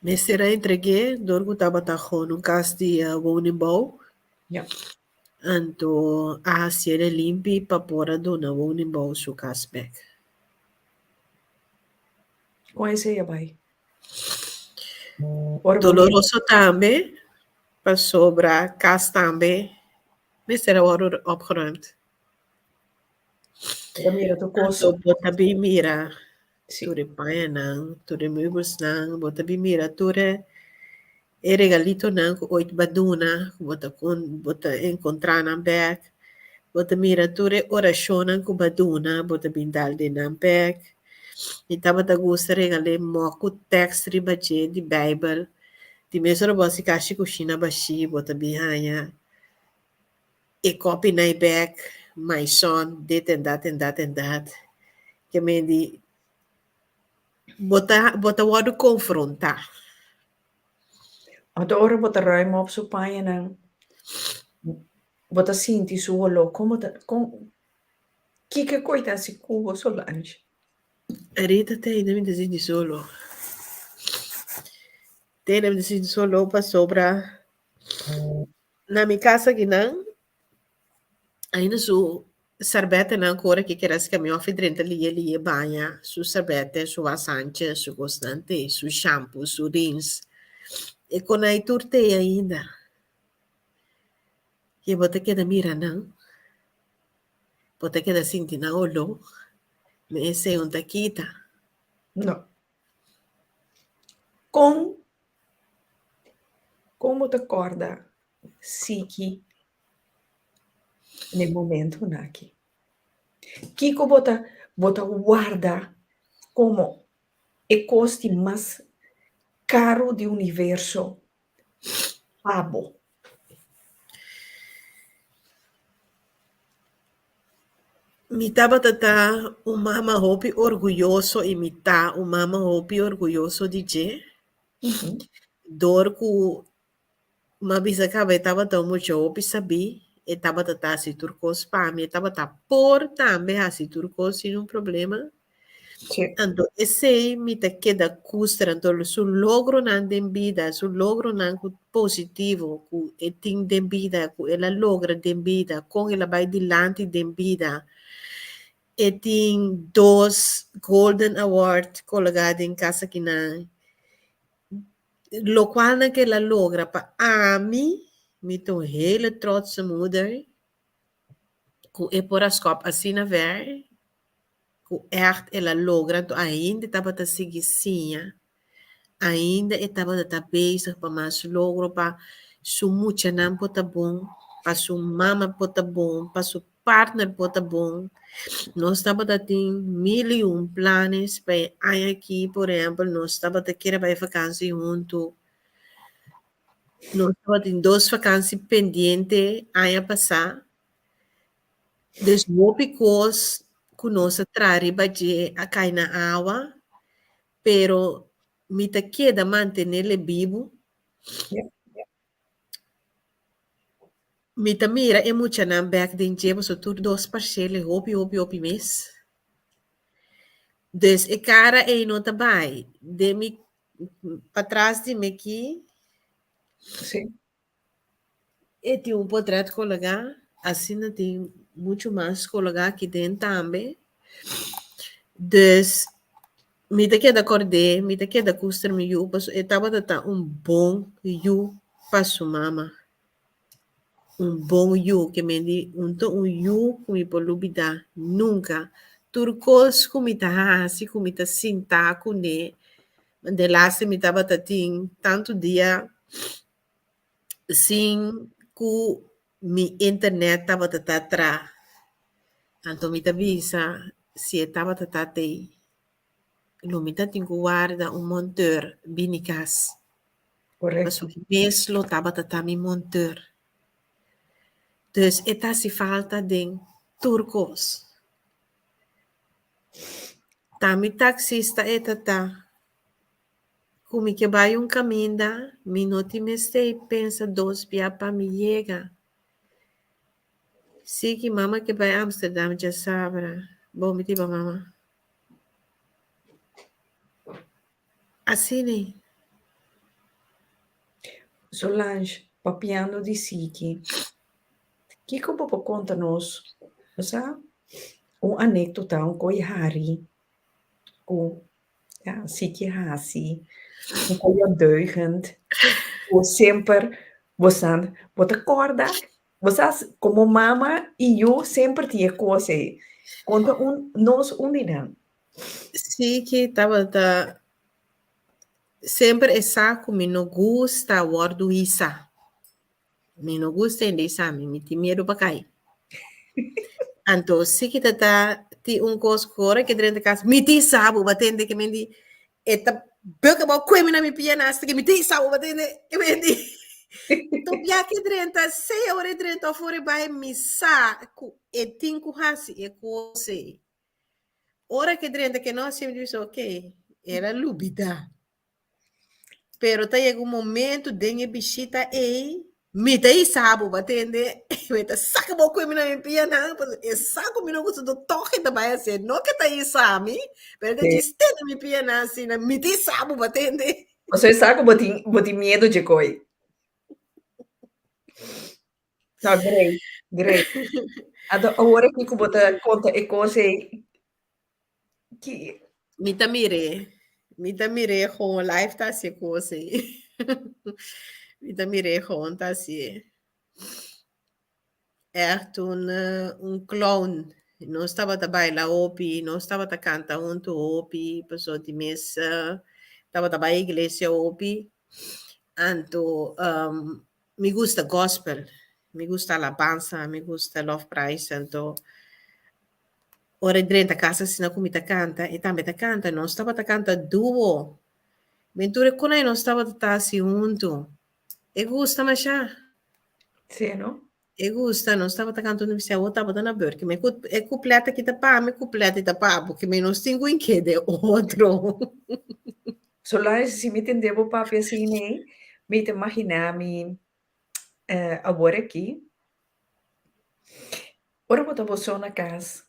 Mester a entreg'é dor ku tabata gewoon un kas di woningbouw. Ja. Anto a hasié limpi pa por a duna woningbouw su kas bèk. Kon esei a bai? Ora bo mira. Doloroso tambe, pasobra kas tambe mester a wòrdu opgeruimd. Bo ta mira tur kos. Anto bo ta bin mira tur e pañanan, tur e meubelsnan, bo ta bin mira tur e e regalitonan ku ooit bo a duna, ku bo ta kon bo ta enkontrá nan bèk. Bo ta mira tur e orashonnan ku bo a duna, bo ta bin dal den nan bèk. Mi tabata gusta regal'é mòk ku tèks riba dje di Beibel. Di mes ora bo hasi kashi kushina bashí, bo ta bin haña e kòpi nai bèk, My son, dit en dat en dat en dat. Ke men di, bo ta bo ta wòrdu konfrontá. Anto ora bo ta ruim op su pañanan, bo ta sinti su oló. Kon bo ta, kon, kiko e koi ta hasi ku bo, Solange? Rita te ainda mi ta sinti su oló. Te ainda mi ta sinti su oló pasobra na mi kas akinan ainda su sarbètenan ku ora ke keda hasi kamion òf e drenta liye liye baña su sarbète, su wasantje, su kosnan te, su shampu, su rins. E konai tur te ainda. I bo ta keda mira nan, bo ta keda sinti nan oló, ma esei un ta kita. No. Kon kon bo ta kòrda siki n'e momentunan aki? Kiko bo ta bo ta warda komo e kos di mas karu di universo pa bo? Mi tabata ta un mama hopi orguyoso i mi ta un mama hopi orguyoso di dje. Dor ku m'a bisa kaba e tabata un mucha hopi sabí, e tabata ta hasi tur kos pa mi, e tabata por tambe hasi tur kos sin un problema. Anto esei mi ta keda kustra, anto su logronan den bida, su logronan ku positivo ku e tin den bida, ku el a logra den bida, kon el a bai dilanti den bida. E tin dos Golden Award kologá den kas akinan. Lokualnan ku el a logra pa ami, mi ta un hele trotse moeder ku e por a skòp asina ver. Ku ègt el a logra, anto ainda e tabata sigui siña, ainda e tabata ta bezig pa mas logro pa su muchanan por ta bon, pa su mama por ta bon, pa su partner por ta bon. Nos tabata tin mil i un planes pa e aña aki, por ehèmpel, nos tabata kere bai vakansi huntu. Nos tabatin dos vakansi pendiente aña pasá. Dus hopi kos ku nos a traha riba dje a kai na awa, pero. Mi ta keda mantenele bibu. Mi ta mira e muchanan bek den dje pasobra tur dos parshele hopi hopi hopi mes. Dus e kara ei no ta bai. Den mi patras di mi aki e tin un potret kologá, asina tin muchu mas kologá aki den tambe. Dus mi ta keda kord'é, mi ta keda kuster mi yu pasobra e tabata ta un bon yu pa su mama. Un bon yu, ke men di un ta un yu ku mi por lubidá nunka. Tur kos ku mi ta hasi, ku mi ta sintá kuné, delaste mi tabata tin tantu dia sin ku mi internet tabata ta tra. Anto mi ta bisa si e tabata ta tei, lo mi ta tin ku warda un monteur bini kas. Pasobra e mes lo tabata ta mi monteur. Dus e ta hasi falta den tur kos. Ta mi taksista e ta ta. Ku mi ke bai un kaminda, mi no tin mester pensa dos bia pa mi yega. Si ki mama ke bai Amsterdam djasabra, bo mi di bo mama. Asina. Solange, papiando di Siki, kiko bo por konta nos? Bo sa un anekdota, un koi hari ku ya Siki hasi, un koi ondeugend, ku semper bo sa, bo ta kòrda? Bo sa komo mama i yu semper tin e kos ei. Konta un nos un di nan. Siki tabata semper e sa ku mi no gusta wòrdu hisa. Mi no gusta hende hisa mi, mi tin miedu pa kai. Anto siki ta ta tin un kos ku ora ke drenta kas mi tin sa bo ba tende ke men di e ta buk abou kue mi na mi pianan asta ke mi tin sa bo ba tende ke men di tur bia ke drenta sea ora e drenta òf ora e bai mi sa ku e tin ku hasi e kos ei. Ora ke drenta ke no hasi mi bisa ok el a lubida. Pero ta yega un momento den e bishita ei mi ta hisa bo bo a tende mi ta saka bo ku mi na mi pianan pasobra e sa ku mi no gusta do tòg e ta bai hasié no ke ta hisa mi pero e ta djis tene mi pianan asina mi ta hisa bo bo a tende. Pasobra e sa ku bo tin bo tin miedu dje koi. No, great, great. Anto awor aki ku bo ta konta e kos ei, ki. Mi ta mir'é, mi ta mir'é gewoon live ta hasi e kos ei. Mi ta mir'é gewoon ta hasié. Ègt un un clown. Nos tabata baila hopi, nos tabata kanta huntu hopi, pasobra di mes tabata bai iglesia hopi. Anto Mi gusta gospel, mi gusta alabansa, mi gusta lofprijs, anto ora e drenta casa asina cu mi ta canta, e tambe ta canta, nos tabata canta duo, men tur e conai nos tabata ta haci hunto, e gusta masha. Sí, no? E gusta, nos tabata canta hunto, mi bisa awor tabata na beurt, kimen cu e cuplet aki ta pa mi, e cuplet ta pa bo, kimen nos tin cu inkede otro. Solange, si mi tende bo papia asina ei, mi ta imaginá mi awor aki, ora bo ta bo so na kas,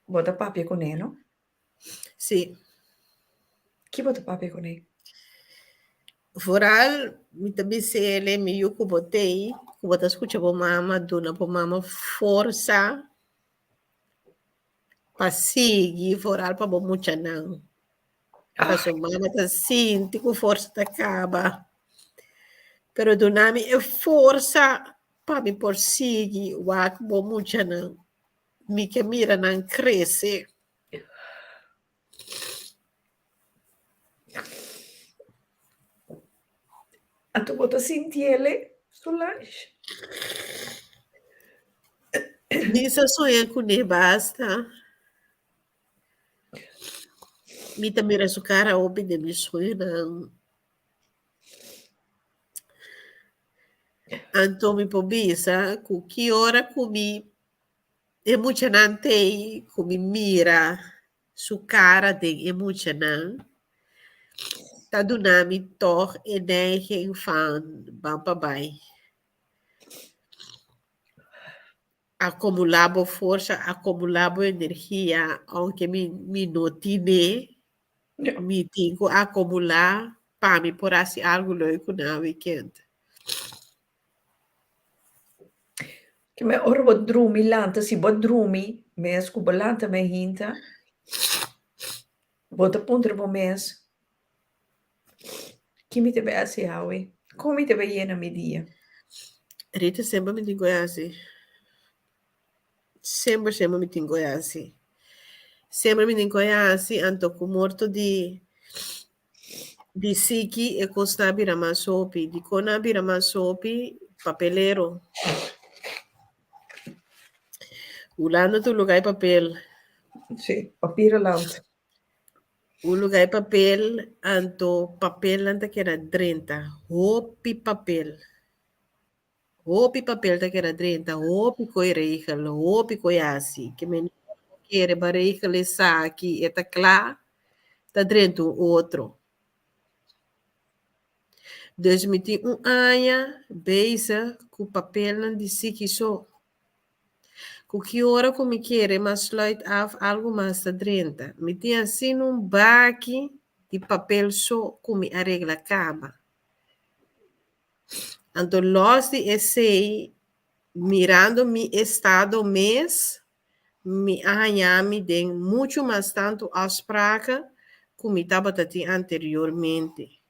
bo ta papia kuné, no? Sí. Ki bo ta papia kuné? Vooral mi ta bisa el, mi yu ku bo t'ei, ku bo ta skucha bo mama, duna bo mama forsa pa sigui, vooral pa bo muchanan. Pasobra mama ta sinti ku forsa ta kaba. Pero duna mi e forsa pa mi por sigui wak bo muchanan. Mi ke mira nan krese. Anto bo ta sinti el e, Solange? Mi sa soña kuné basta. Mi ta mira su cara hopi den mi sueñonan. Anto mi por bisa cu ki ora cu mi e muchanan t'ey cu mi mira su cara den e muchanan. Ta duna mi tòg e neiging van ban pa bai. Akumulá bo forsa, akumulá bo energia, ounke mi mi no tine, mi tin ku akumulá pa mi por hasi algu leuku na wikènt. Ke me ora bo drumi lanta, si bo drumi mes ku bo lanta me hinta, bo ta puntra bo mes, ki mi ta bai hasi awe? Kon mi ta bai yena mi dia? Rita, semper mi tin ku hasi. Semper semper mi tin ku hasi. Semper mi tin ku hasi, anto ku morto di Di siki e kos ta bira mas hopi. Dikon a bira mas hopi? Papelero. Hulanda ta un luga di papel. Sí, papierenland. Un luga di papel, anto papelnan ta keda drenta. Hopi papel. Hopi papel ta keda drenta, hopi koe regel, hopi koe hasi. Ke men bo kere ba regel esaki, e ta kla, ta drenta un otro. Dus mi tin un aña bezig ku papelnan di siki so. Ku ki ora ku mi kere mas sluit af algu mas ta drenta. Mi tin asina un baki di papel so ku mi a regla kaba. Anto lòs di esei, mirando mi estado mes, mi a haña mi den muchu mas tantu afspraken ku mi tabata tin anteriormente.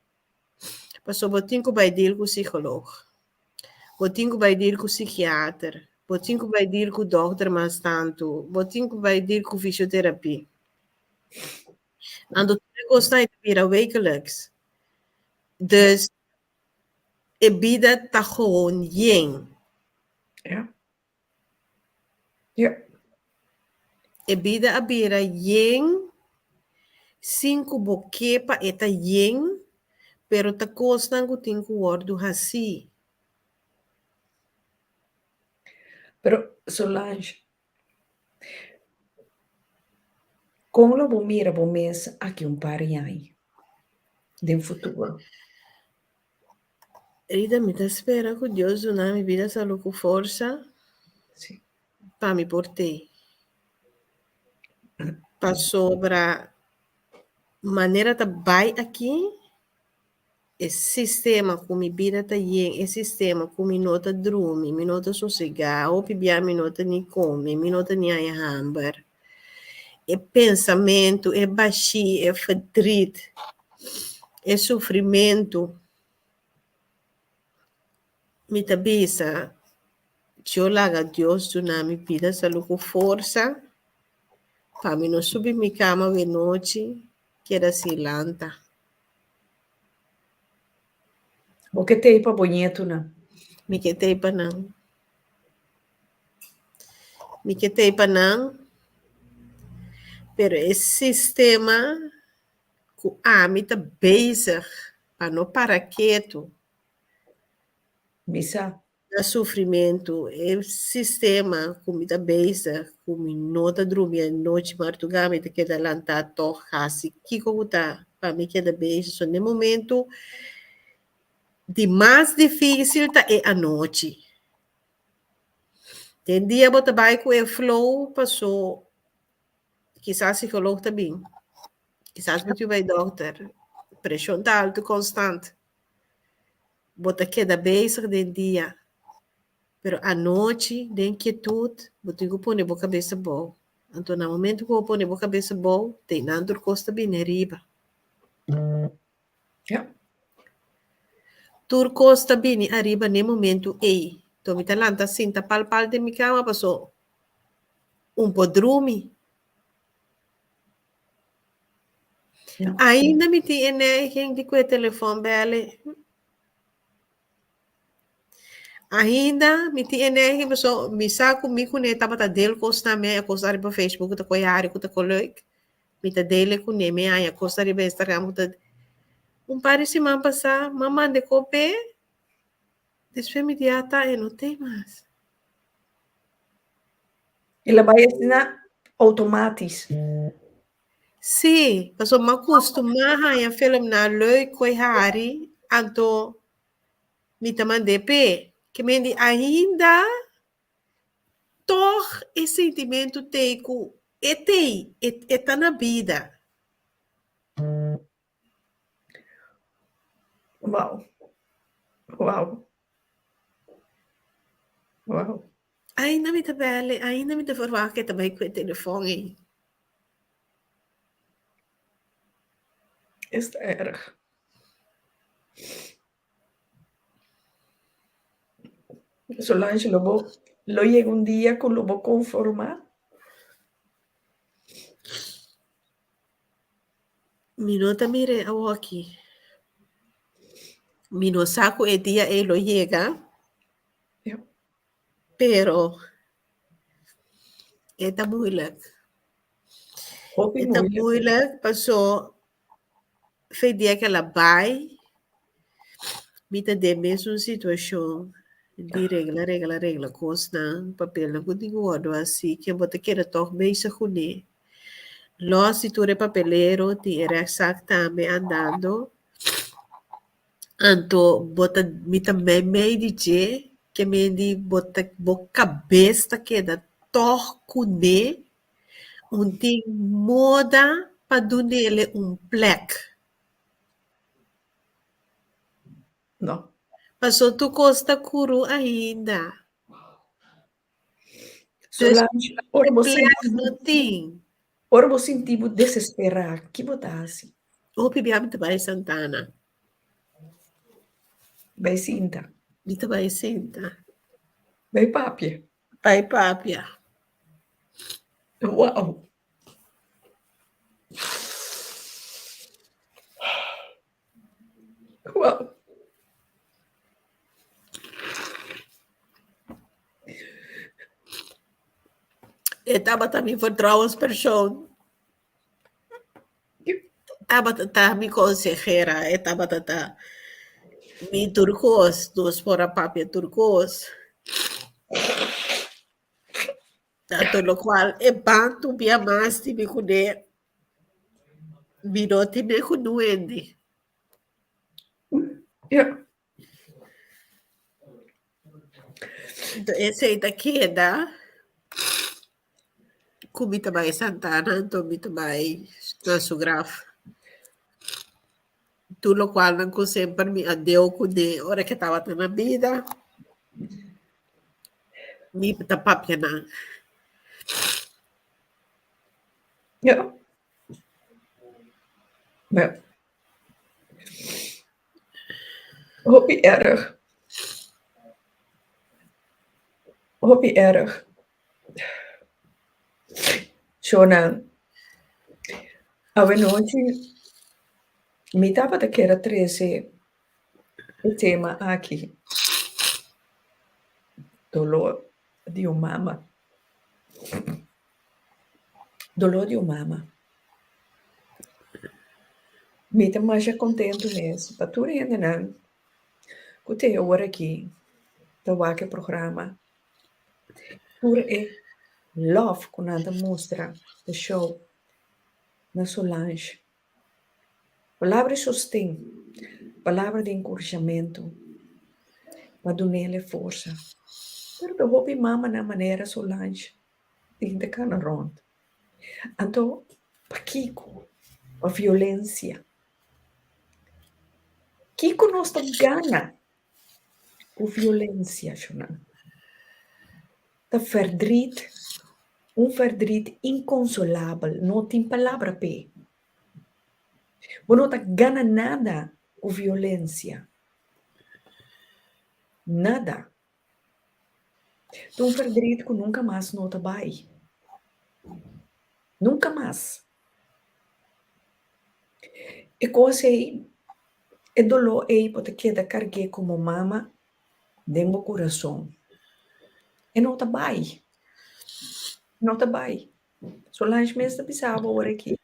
Pasobra bo tin ku bai deal ku psikolog, bo tin ku bai deal ku psikiater, bo tin ku bai deal ku dòkter mas tantu, bo tin ku bai deal ku fisioterapia. Anto tur e kosnan ei ta bira wekelijks. Dus E bida ta gewoon yen. Ja. Ja. E bida a bira yen sin ku bo ke pa e ta yen, pero ta kosnan ku tin ku wòrdu hasí. Pero Solange, kon lo bo mira bo mes aki un par di aña den futuro? Rita, mi ta spera ku Dios duna mi bida, salú ku forsa pa mi por tei. Pasobra manera ta bai aki, E sistema ku mi bida ta yen, e sistema ku mi no ta drumi, mi no ta sosegá, hopi bia mi no ta ni kome, mi no ta ni haña hamber. E pensamentu, e bashí, e verdriet, e sufrimentu. Mi ta bisa, Yo laga Dios duna mi bida salú ku forsa pa mi no subi mi kama wenochi keda sin lanta. Bo ke tei pa bo ñetunan? Mi ke tei pa nan. Mi ke tei pa nan, pero e sistema ku ami ta bezig pa no para ketu. Mi sa. Na sufrimentu, e sistema ku mi ta bezig ku mi no ta drumi anochi martugá mi ta keda lantá tòg hasi kiko ku ta pa mi keda bezig. So n'e momentu di mas difísil ta e anochi. Den dia bo ta bai ku e flow paso kisas psikolog ta bin, kisas bo tin bai dòkter, preshon ta altu konstant. Bo ta keda bezig den dia, pero anochi den kietut bo tin ku pone bo kabes abou. Anto na momento ku bo pone bo kabes abou, teinan tur kos ta bini ariba. Tur kos ta bini ariba n'e momento ei. Anto mi ta lanta sinta pal pal den mi kama paso un por drumi. Ainda mi tin e neiging di ku e telefòn bèl'e. Ainda mi tin e neiging pasobra mi sa ku mi kuné tabata del kosnan mi haña kos ariba Facebook ku ta koe hari ku ta koe leuk. Mi ta del e kuné mi haña kos ariba Instagram ku ta. Un par di siman pasá mi a manda e kope despues mi di ata e no tei mas. El a bai asina outomatis. Sí, pasobra mi a kustumá haña filmnan leuk ku e hari, anto mi ta mand'é p'e. Ke men di ainda tòg e sintimentu t'ei ku e t'ei, e ta na bida. Wow. Wow. Wow. Ainda mi ta bel, ainda mi ta verwacht ku e ta bai ku e telefòn ei. Is ta erg. Solange lo bo lo yega un dia ku lo bo konformá? Mi no ta mir'é awoki. Mi no sa ku e dia ei lo yega, pero e ta moeilijk. Hopi E ta moeilijk. moeilijk paso fe dia ku el a bai, mi ta den mesun situashon di regla, regla, regla kosnan, papelnan ku tin ku wòrdu hasi, ke bo ta keda tòg bezig kuné. Lòs di tur e papelero tin e rèksak tambe andando. Anto bo ta mi ta meimei di dje ke men di bo ta bo kabes ta keda tòg kuné un tin moda pa dunele un plèk. No. Paso tur kos ta kuru ainda. Dus Solange, ora bo plek sinti no tin. ora bo sinti bo desesperá, ki bo ta hasi? Hopi bia mi ta bai Santana. Bai sinta. Mi ta bai sinta. Bai papia. Bai papia. Wow. Wow. E tabata mi vertrouwenspersoon. Tabata ta mi konsehera, e tabata ta mi tur kos, nos por a papia tur kos. Tanto lokual e ban un bia mas di mi kuné mi no tin me ku nuende. Ja. Anto esei ta keda ku mi ta bai Santana, anto mi ta bai na su graf. Tur lokualnan ku semper mi a deu kuné ora ke tabata na bida, mi ta papia nan. Ja. Ja. Hopi erg. Hopi erg. Shona, awenochi mi tabata kier a trese e tema aki, dolor di un mama. Dolor di un mama. Mi ta masha kontentu mes pa tur hendenan ku te ora aki ta wak e programa. Tur e love ku nan ta mustra ta show na Solange. Palabra di sosten, palabra di enkurashamentu pa dun'el e forsa. Pero ta hopi mamanan manera Solange tin ta kana rònt. Anto pakiko pa violensia? Kiko nos ta gana ku violensia, shonnan? Ta ferdrit, un ferdrit inkonsolabel, no tin palabra p'e. Bo no ta gana nada ku violensia, nada. Ta un ferdrit ku nunka mas no ta bai, nunka mas. E kos ei, e doló ei bo ta keda karg'é komo mama den bo kurason. E no ta bai, e no ta bai. Solange mes ta bisa bo ora aki,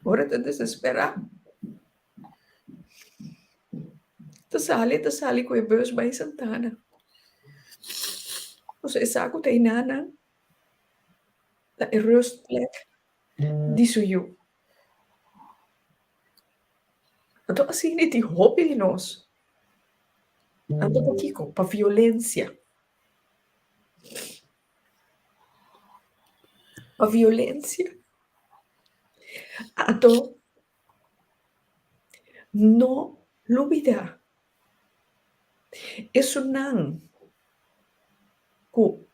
ora ta desesperá. Ta sali, ta sali ku e bus bai Santana. Pasobra e sa ku ta enanan ta e rustplek di su yu. Anto asina tin hopi di nos. Anto pakiko? Pa violencia. Pa violencia. Anto no lubida esunnan ku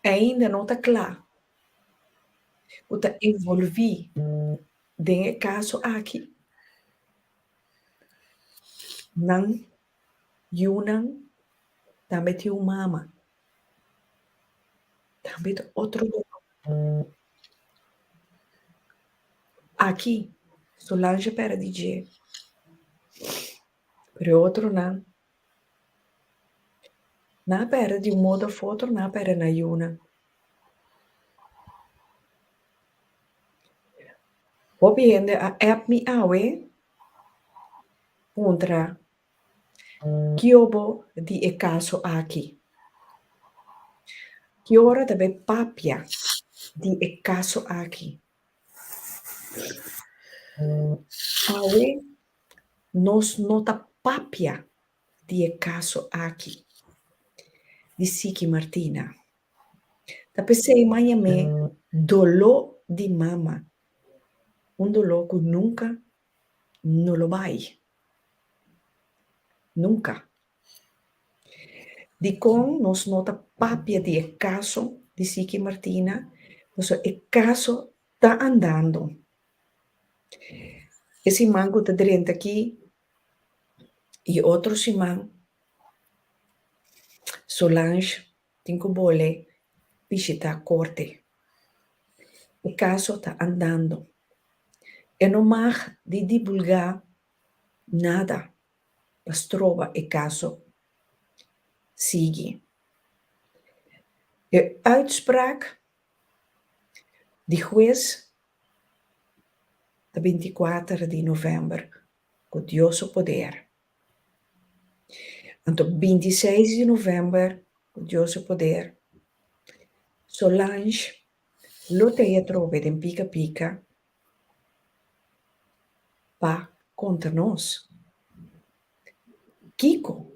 ainda no ta kla ku ta envolví den e kaso aki, nan yunan tambe tin un mama, tambe ta otro doló. Aki Solange a pèrdè di dje, pero e otronan Nan a pèrdè di un modo òf otro, nan a pèrdè nan yunan. Hopi hende a app mi awe puntra kio bo di e kaso aki. Ki ora ta bai papia di e kaso aki? Awe nos no ta papia di e kaso aki di Siki Martina. Ta p'esei m'a yam'é doló di mama, un doló ku nunka no lo bai. Nunka. Dikon nos no ta papia di e kaso di Siki Martina? Pasobra e kaso ta andando. E siman ku ta drenta aki I otro siman Solange tin ku bole bishitá korte. E kaso ta andando. E no mag di dibulgá nada pa stroba e kaso sigui. E uitspraak di hues ta binti kuater di novèmber ku Dios su poder. Anto bintiseis di novèmber ku Dios su poder Solange lo ta e atrobe den Pika Pika pa konta nos kiko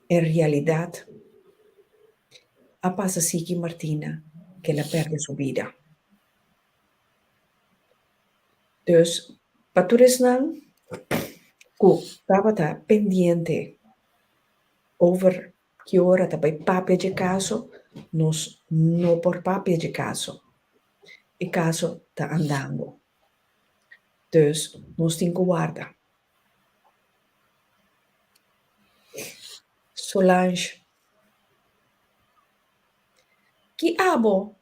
en realidat a pasa Siki Martina ku el a pèrdè su bida. Dus pa tur esnan ku tabata pendiente over ki ora ta bai papia dje kaso, nos no por papia dje kaso. E kaso ta andando. Dus nos tin ku warda. Solange, ki abo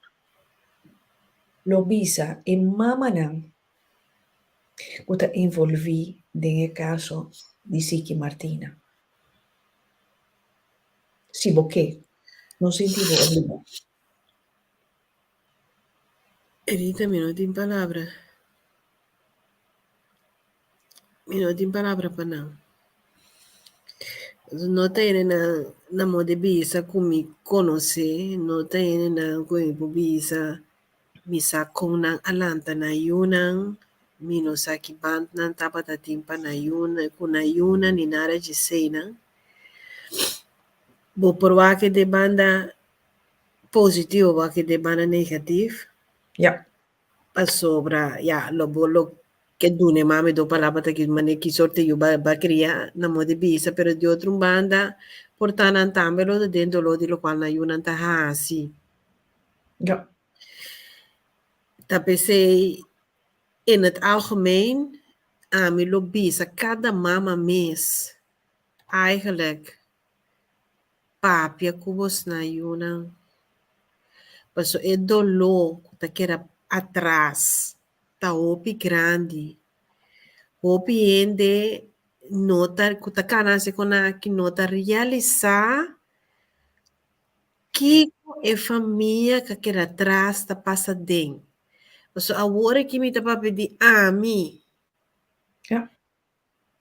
lo bisa e mamanan ku ta envolví den e kaso di Siki Martina? Si bo ke, no sinti bo obligá. Rita, mi no tin palabra. Mi no tin palabra pa nan. No ta hende nan na moda di bisa ku mi konosé, no ta hende nan ku mi por bisa mi sa kon nan a lanta nan yunan, mi no sa ki band nan tabata tin pa nan yunan ku nan yunan ni nada djeseinan. Bo por wak de banda positivo, bo wak de banda negatief. Ja. Pasobra, ya, lo bo lo ke duna e mami do palabra ta ki manera ki sorto yu ba ba kria na modo di bisa, pero di otro un banda por ta nan tambe lo ta den doló di lokual nan yunan ta hasi. Ja. Ta p'esei in het algemeen ami lo bisa kada mama mes eigenlijk Papia ku bosnan yunan, pasobra e doló ku ta keda atras ta hopi grandi. Hopi hende no ta ku ta kana hasi kon aki no ta realisá kiko e famia ku a keda atras ta pasa den. Pasobra awor aki mi ta papia di ami.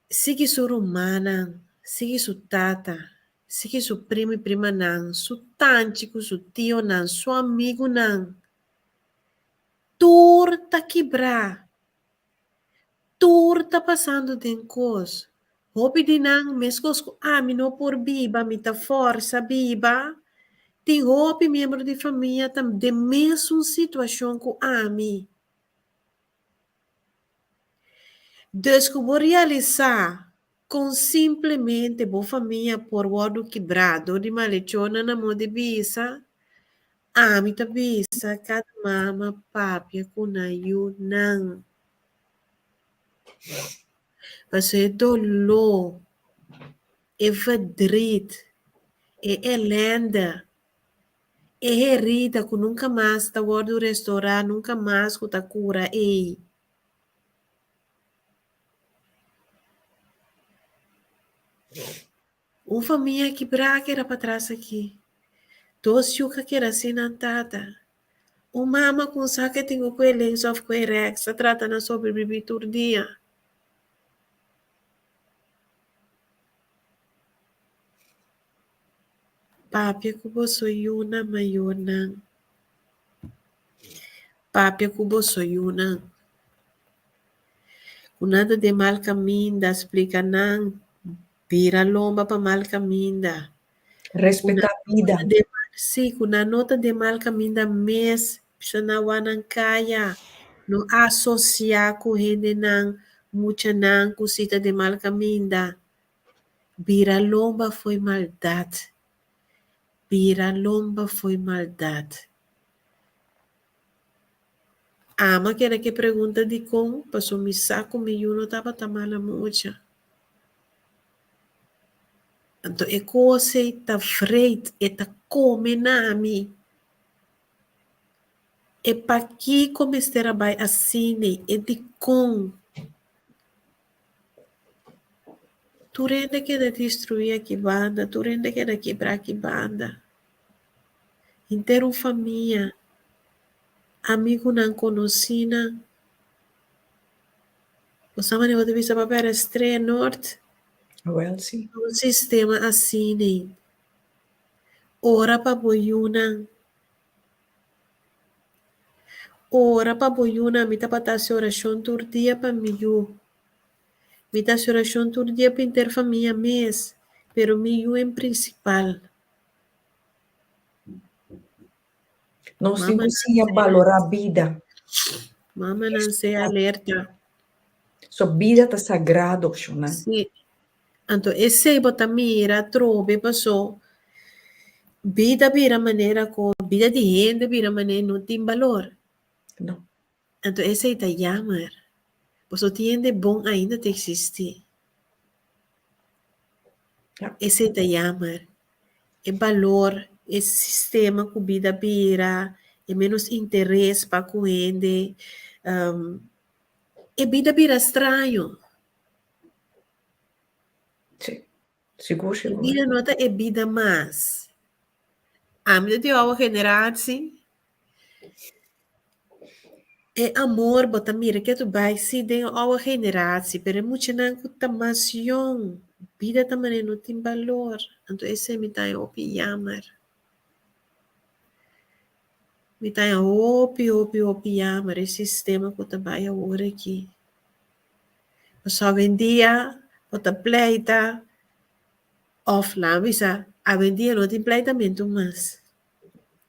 Sigui su rumannan, sigui su tata, sigui su primo i primanan, su tanchi ku su tionan, su amigunan. Tur ta kibrá. Tur ta pasando den kos. Hopi di nan, meskos ku ami no por biba, mi ta fòrsa biba. Tin hopi miembro di famia ta den mesun situashon ku ami. Dus ku bo realisá kon simplemente bo famia por wòrdu kibrá dor di malechornan na moda di bisa, ami ta bisa kada mama papia ku nan yunan. Pasobra e doló, e verdriet, e elènde E herida ku nunka mas ta wòrdu restorá, nunka mas ku ta kura ei. Un famia kibrá a keda patras aki. Dos yu ka keda sin nan tata. Un mama ku un sa ke tin ku kue links òf kue rèks ta trata na sobrebibí tur dia. Papia ku boso yunan mayornan. Papia ku boso yunan. Ku nan ta den mal kaminda, splika nan bira lomba pa mal kaminda. Ku Respetá nan no bida. ta den mal, sí, ku nan no ta den mal kaminda mes, bisa nan wak nan kaya. No asosiá ku hendenan, muchanan ku si ta den mal kaminda. Bira lomba fo'i maldat, bira lomba fo'i maldat. Ama keda ke pregunta dikon, paso mi sa ku mi yu no tabata mala mucha. Anto e kos ei ta vreed, e ta kome na mi. E pakiko mester a bai asina ei, e dikon? Tur hende keda destruí aki banda, tur hende keda kibrá aki banda. Henter un famia, amigunan, konosínan. Bo sa manera bo ta bisa pa pèrdè strea nort? Awèl si. Un sistema asina ei. Ora pa bo yunan. Ora pa bo yunan. Mi tabata hasi orashon tur dia pa mi yu. Mi ta hasi orashon tur dia pa henter famia mes, pero mi yu en prinsipal. Nos tin ku Mamanan siña sea balorá bida. Mamanan sea alerta. So bida ta sagrado, shonnan. Sí. Anto esei bo ta mira atrobe paso bida bira manera ku bida di hende bira manera no tin balor. No. Anto esei ta yamer. Paso tin hende bon ainda ta eksistí. Ja. Esei ta yamer. E balor, e sistema ku bida bira, e ménos interes pa ku hende, e bida bira straño. Sí, sigur, E sigur. bida no ta e bida mas. Ami ta di ouwe generatie, e amor bo ta mira ke tu bai sí den e ouwe generatie, pero e muchanan ku ta mas yong, bida ta manera no tin balor. Anto esei mi ta haña hopi yamer. Mi ta haña hopi, hopi, hopi yamer e sistema ku ta bai awor aki. Pasobra awendia bo ta pleita òf nan a bisa awendia no tin pleitamentu mas.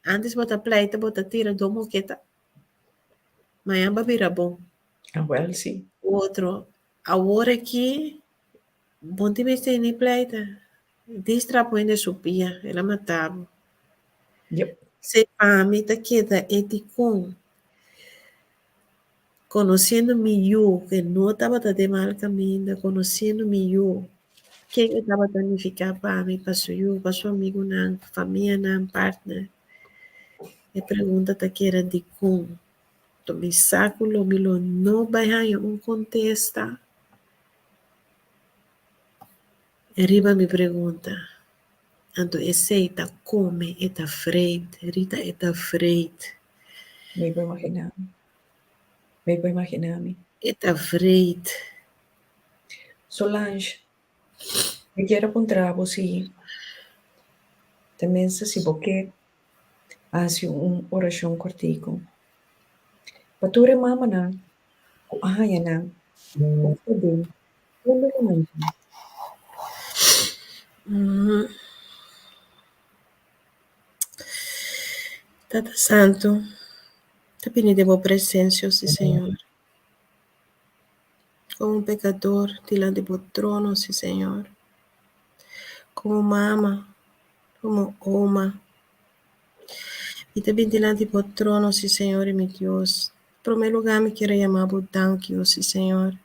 Ántes bo ta pleita bo ta tira dos moketa, mañan bo a bira bon. Awèl si. Otro, awor aki bo no tin mester ni pleita, dis trapu hende su pia, el a mata bo. Yep. Esei pa mi ta keda e dikon. Conociendo mi yu ke no tabata den mal caminda, conociendo mi yu ken e tabata nifica pa mi, pa su yu, pa su amigunan, famianan, partner. E pregunta ta keda dikon? To mi sa ku lo mi lo no bai haña un kontesta riba mi pregunta. Anto esei ta kome, e ta vreed, Rita e ta vreed. Mi por imaginá mi. Mi por imaginá mi. E ta vreed. Solange, mi kier a puntra bo si tenminste si bo ke hasi un orashon kòrtiku pa tur e mamanan ku a haña nan. Kon ta den unda lanta? Tata Santu, ta bini den bo presencia, sí Señor. Como un pecador dilanti bo trono, sí Señor. Como mama, como oma. Mi ta bini dilanti bo trono, sí Señor y mi Dios. Prome lugar mi kier a yama bo danki, o sí Señor.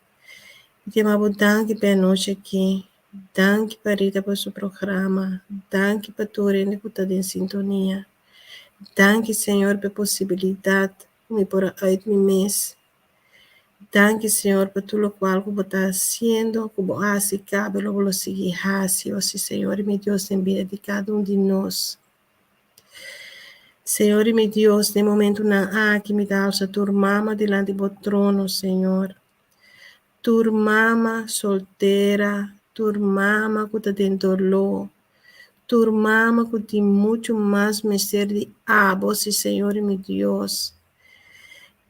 Mi ta yama bo danki pa e anochi aki. Danki pa Rita pa su programa. Danki pa tur hende ku ta den sintonia. Danki Señor pa e posibilidat ku mi por a uit mi mes. Danki Señor pa tur lokual ku bo ta hasiendo, ku bo a hasi kaba i lo bo lo sigui hasi, o si Señor i mi Dios den bida di kada un di nos. Señor i mi Dios, den momentunan aki mi ta alsa tur mama dilanti bo trono, Señor. Tur mama soltera, tur mama ku ta den doló, tur mama ku tin muchu mas mester di abo, si Señor i mi Dios.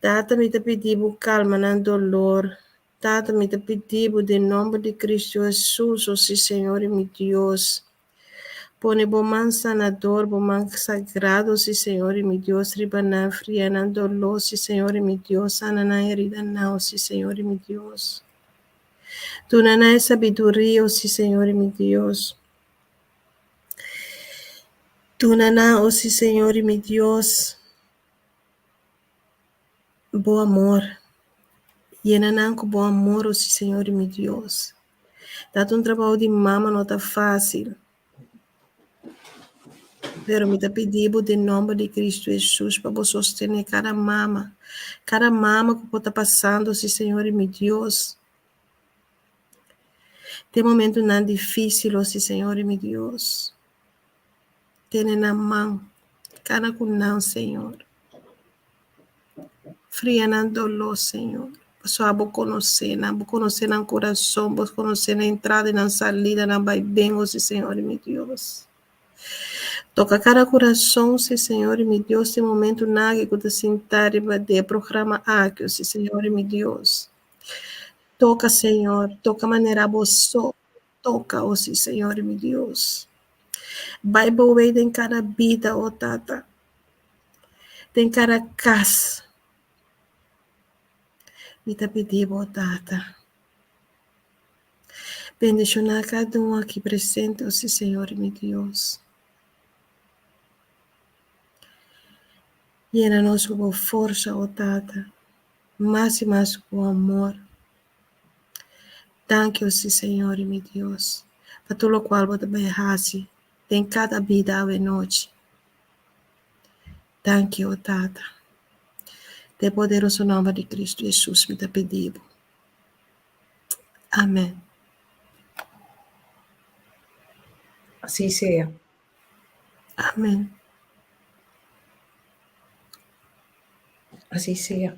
Tata mi ta pidi bo kalma nan dolor, Tata mi ta pidi bo den nomber di Cristo Jesus, o si Señor i mi Dios. Pone bo man sanador, bo man sagrado, si Señor i mi Dios, riba nan, fria nan doló, si Señor i mi Dios, sana nan heridanan, o si Señor i mi Dios. Duna nan e sabiduria, o si Señor i mi Dios. Duna nan, o si Señor i mi Dios, bo amor. Yena nan ku bo amor, o si Señor i mi Dios. Tata un trabou di mama no ta fásil. Pero mi ta pidi bo den nomber di Cristo Jesus pa bo sostené kada mama, kada mama ku por ta pasando si Señor i mi Dios. Den momentunan difísil o si Señor i mi Dios. Tene nan man, kana ku nan Señor. Fria nan doló, Señor. Pasobra abo konosé nan, bo konosé nan kurason, bo konosé nan entrada i nan salida, nan bai ben, o si Señor i mi Dios. Toka kada kurason, si Señor i mi Dios, den momentunan aki ku ta sintá riba di e programa aki, o si Señor i mi Dios. Toka, Señor, toka manera abo so toka, o si Señor i mi Dios. Bai bo wei den kada bida, o Tata. Den kada kas mi ta pidi bo, Tata, bendishoná kada un aki presente, o si Señor mi Dios. Yena nos ku bo forsa, o Tata, mas i mas ku bo amor. Danki, o si Señor i mi Dios, pa tur lokual bo ta bai hasi den kada bida awenochi. Danki, o Tata. Den poderoso nomber di Cristo Jesus mi ta pidi bo. Amen. Así sea. Amen. Así sea.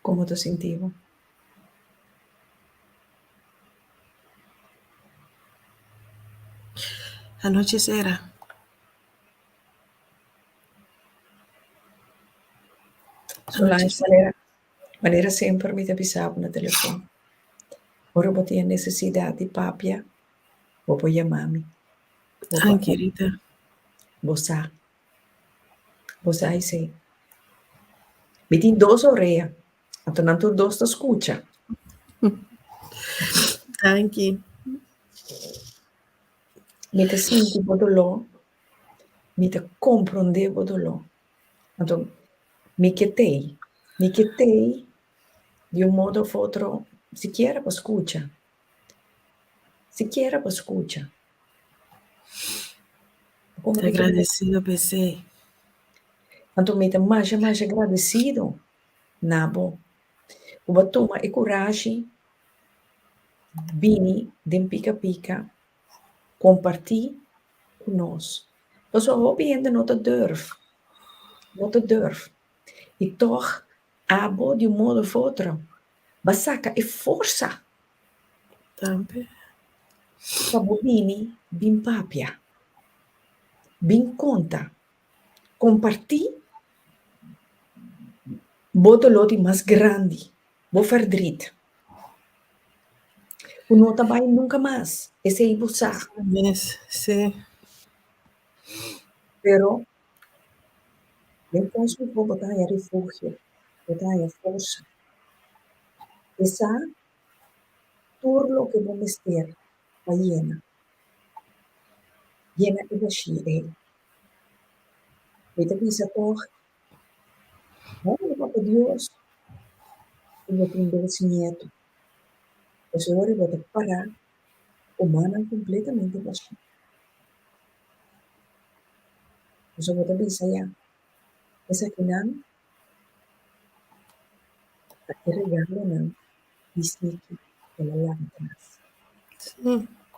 Como ta sinti bo? Anochi sera. Solange, manera, manera semper mi ta bisa bo na telefon. Ora bo tin e nesesidat di papia, bo por yama mi. Bo por Danki, Rita. Bo sa. Bo sa esei. Mi tin dos orea. Anto nan tur dos ta skucha. Danki. Mi ta sinti bo doló, mi ta komprondé bo doló. Anto mi ke t'ei, mi ke t'ei di un modo of otro sikiera pa skucha, sikiera pa skucha. Ta agradesido p'esei. Anto mi ta masha masha agradesido na bo. Ku bo a tuma e kurashi bini den Pika Pika kompartí ku nos. Pasobra hopi hende no ta durf, no ta durf. I tòg abo di un modo of otro bo a saka e forsa Tambe. pa bo bini bin papia. Bin konta, kompartí bo doló di mas grandi, bo ferdrit, ku no ta bai nunka mas, esei bo sa. Mes, sí. Pero den kósmiko bo ta haña refugio, bo ta haña forsa. E sa tur loke bo mester pa yena. Yena e bashí ei. Mi ta bisa tòg, Hòmber Papa Dios, ku bo tin dos nietu. Pasobra bo ta pará ku mannan kompletamente bashí. Pasobra bo ta bisa ya, esakinan ta e regalonan di Siki el a laga tras.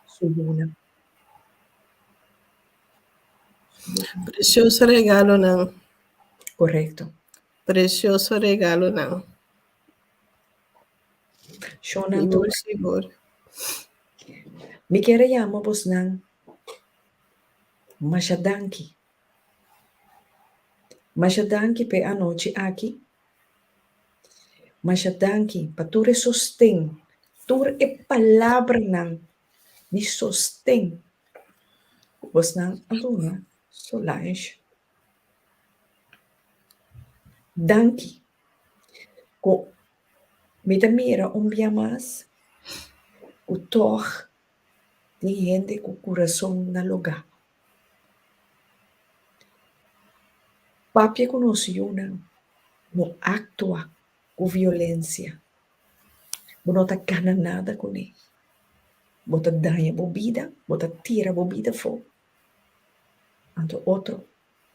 Su yunan. Precioso regalonan. Correcto. Precioso regalonan. Shona Sigur, tur. sigur. Mi kier a yama bosnan masha danki. Masha danki p'e anochi aki. Masha danki pa tur e sosten, tur e palabranan di sosten ku bosnan a duna Solange. Danki ku mi ta mira un bia mas ku tòg tin hende ku kurason na lugá. Papia ku nos yunan no aktua ku violensia. Bo no ta gana nada kuné. Bo ta daña bo bida, bo ta tira bo bida afó. Anto otro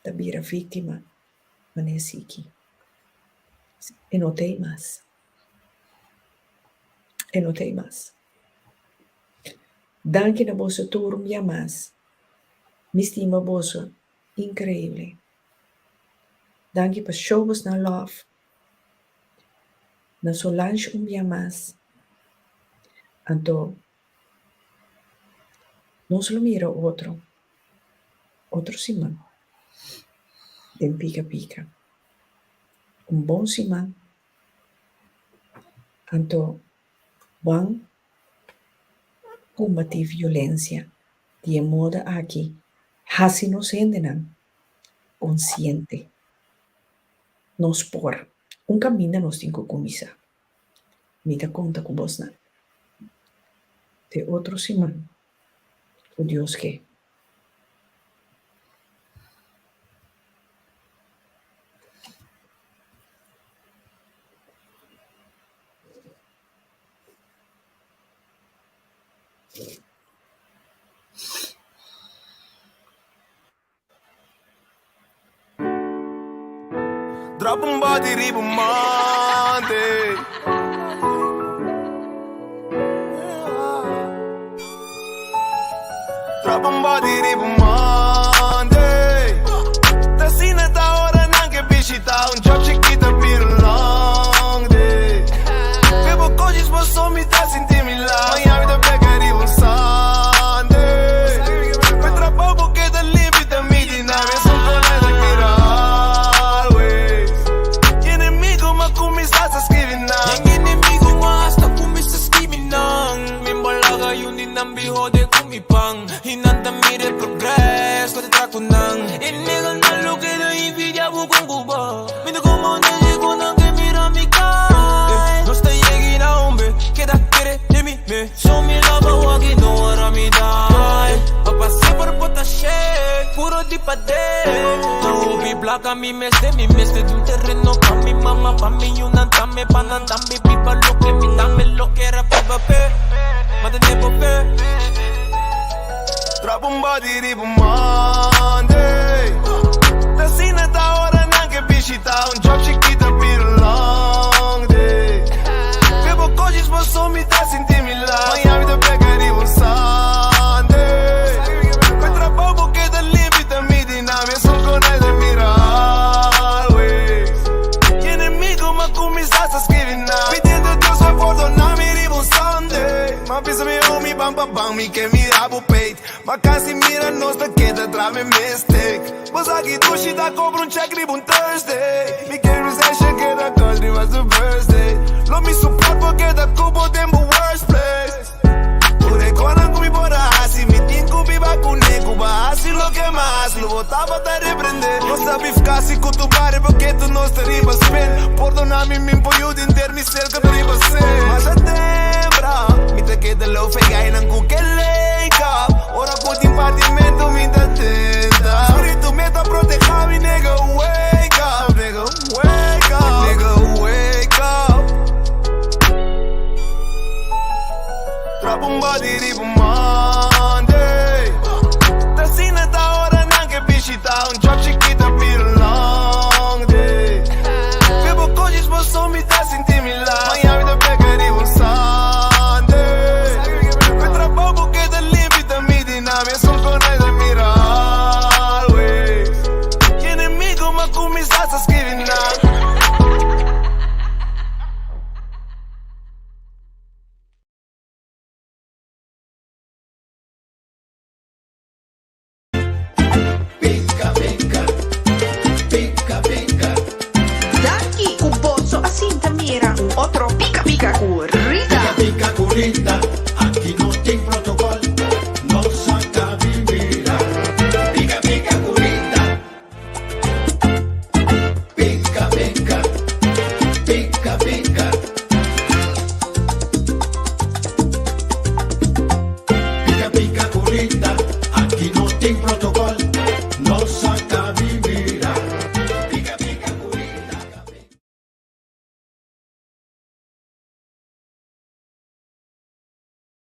ta bira víktima manera esiki. E no ta ei mas. E no ta ei mas. Danki na boso tur un bia mas. Mi stima boso increíble. Danki pa show bosnan love. Na Solange un bia mas. Anto nos lo mira otro, otro siman den Pika Pika. Un bon siman. Anto ban kombatí violensia di e moda aki hasi nos hendenan konsiente. Nos por. Un kaminda nos tin ku kuminsá. Mi ta konta ku bosnan. Te otro siman, ku Dios ke. Drop un body riba un Monday. Drop un body riba un Monday. Ta asina ta ora nan ke bishita un job chikito bira un long day. Bebo kojis paso mi ta sinti mi la. Maña mi ta beka riba un Sunday. Mi trabou bo keda limpi ta midi na mi esun konai ta mira always. Enemigo m'a kuminsá sa skribi nan. Enemigo m'a hasta kuminsá skribi nan. Mi balaga yu ni nan bi hode ku mi pan. I nan ta mira e progres ku ta tra ku nan. E nigga nan lo keda envidia bo kon ku bo. Mi ta komo nege ku nan ke mira mi kai. Nos ta yegi na hombre, keda kere den mi me. Show me love awaki no ora mi die. Papa semper bo ta shake, puro di paden. Ta hopi plaka mi mester, mi mester di un terreno pa mi mama, pa mi yunan tambe, pa nan tambe biba loke mi tambe lo kier a biba p'e. Mantene bo fe. Trap un body riba un Monday. Ta asina ta ora nan ke bishita un job chikito bira un long day. Bebo kojis paso mi ta sinti mi la. Maña mi ta beka riba un Sunday. Pe trabou bo keda limpi ta midi na mi esun konai ta mira always. Enemigo m'a kuminsá sa skribi nan. Pidiendo Dios pa pordona mi riba un Sunday. M'a bisa mi homie ban pa ban mi ke mira bo peit. Ma kasi mira nos ta keda traha mi mistake. Bo sa ki dushi ta kobra un check riba un Thursday. Mi ke recession keda kos riba su birthday. Lo mi support bo keda ku bo den bo worst place. Tur e konan ku mi por a hasi, mi tin ku biba kuné. Ku bo a hasi loke m'a hasi, lo bo tabata reprendé. Nos ta bif kasi ku tur barrio porque tur nos ta riba spin. Pordona mi, mi por yuda inter mi cel ku ta riba sin. Masha tembra, mi ta keda low fe gainan ku ke lake up. Ora ku tin.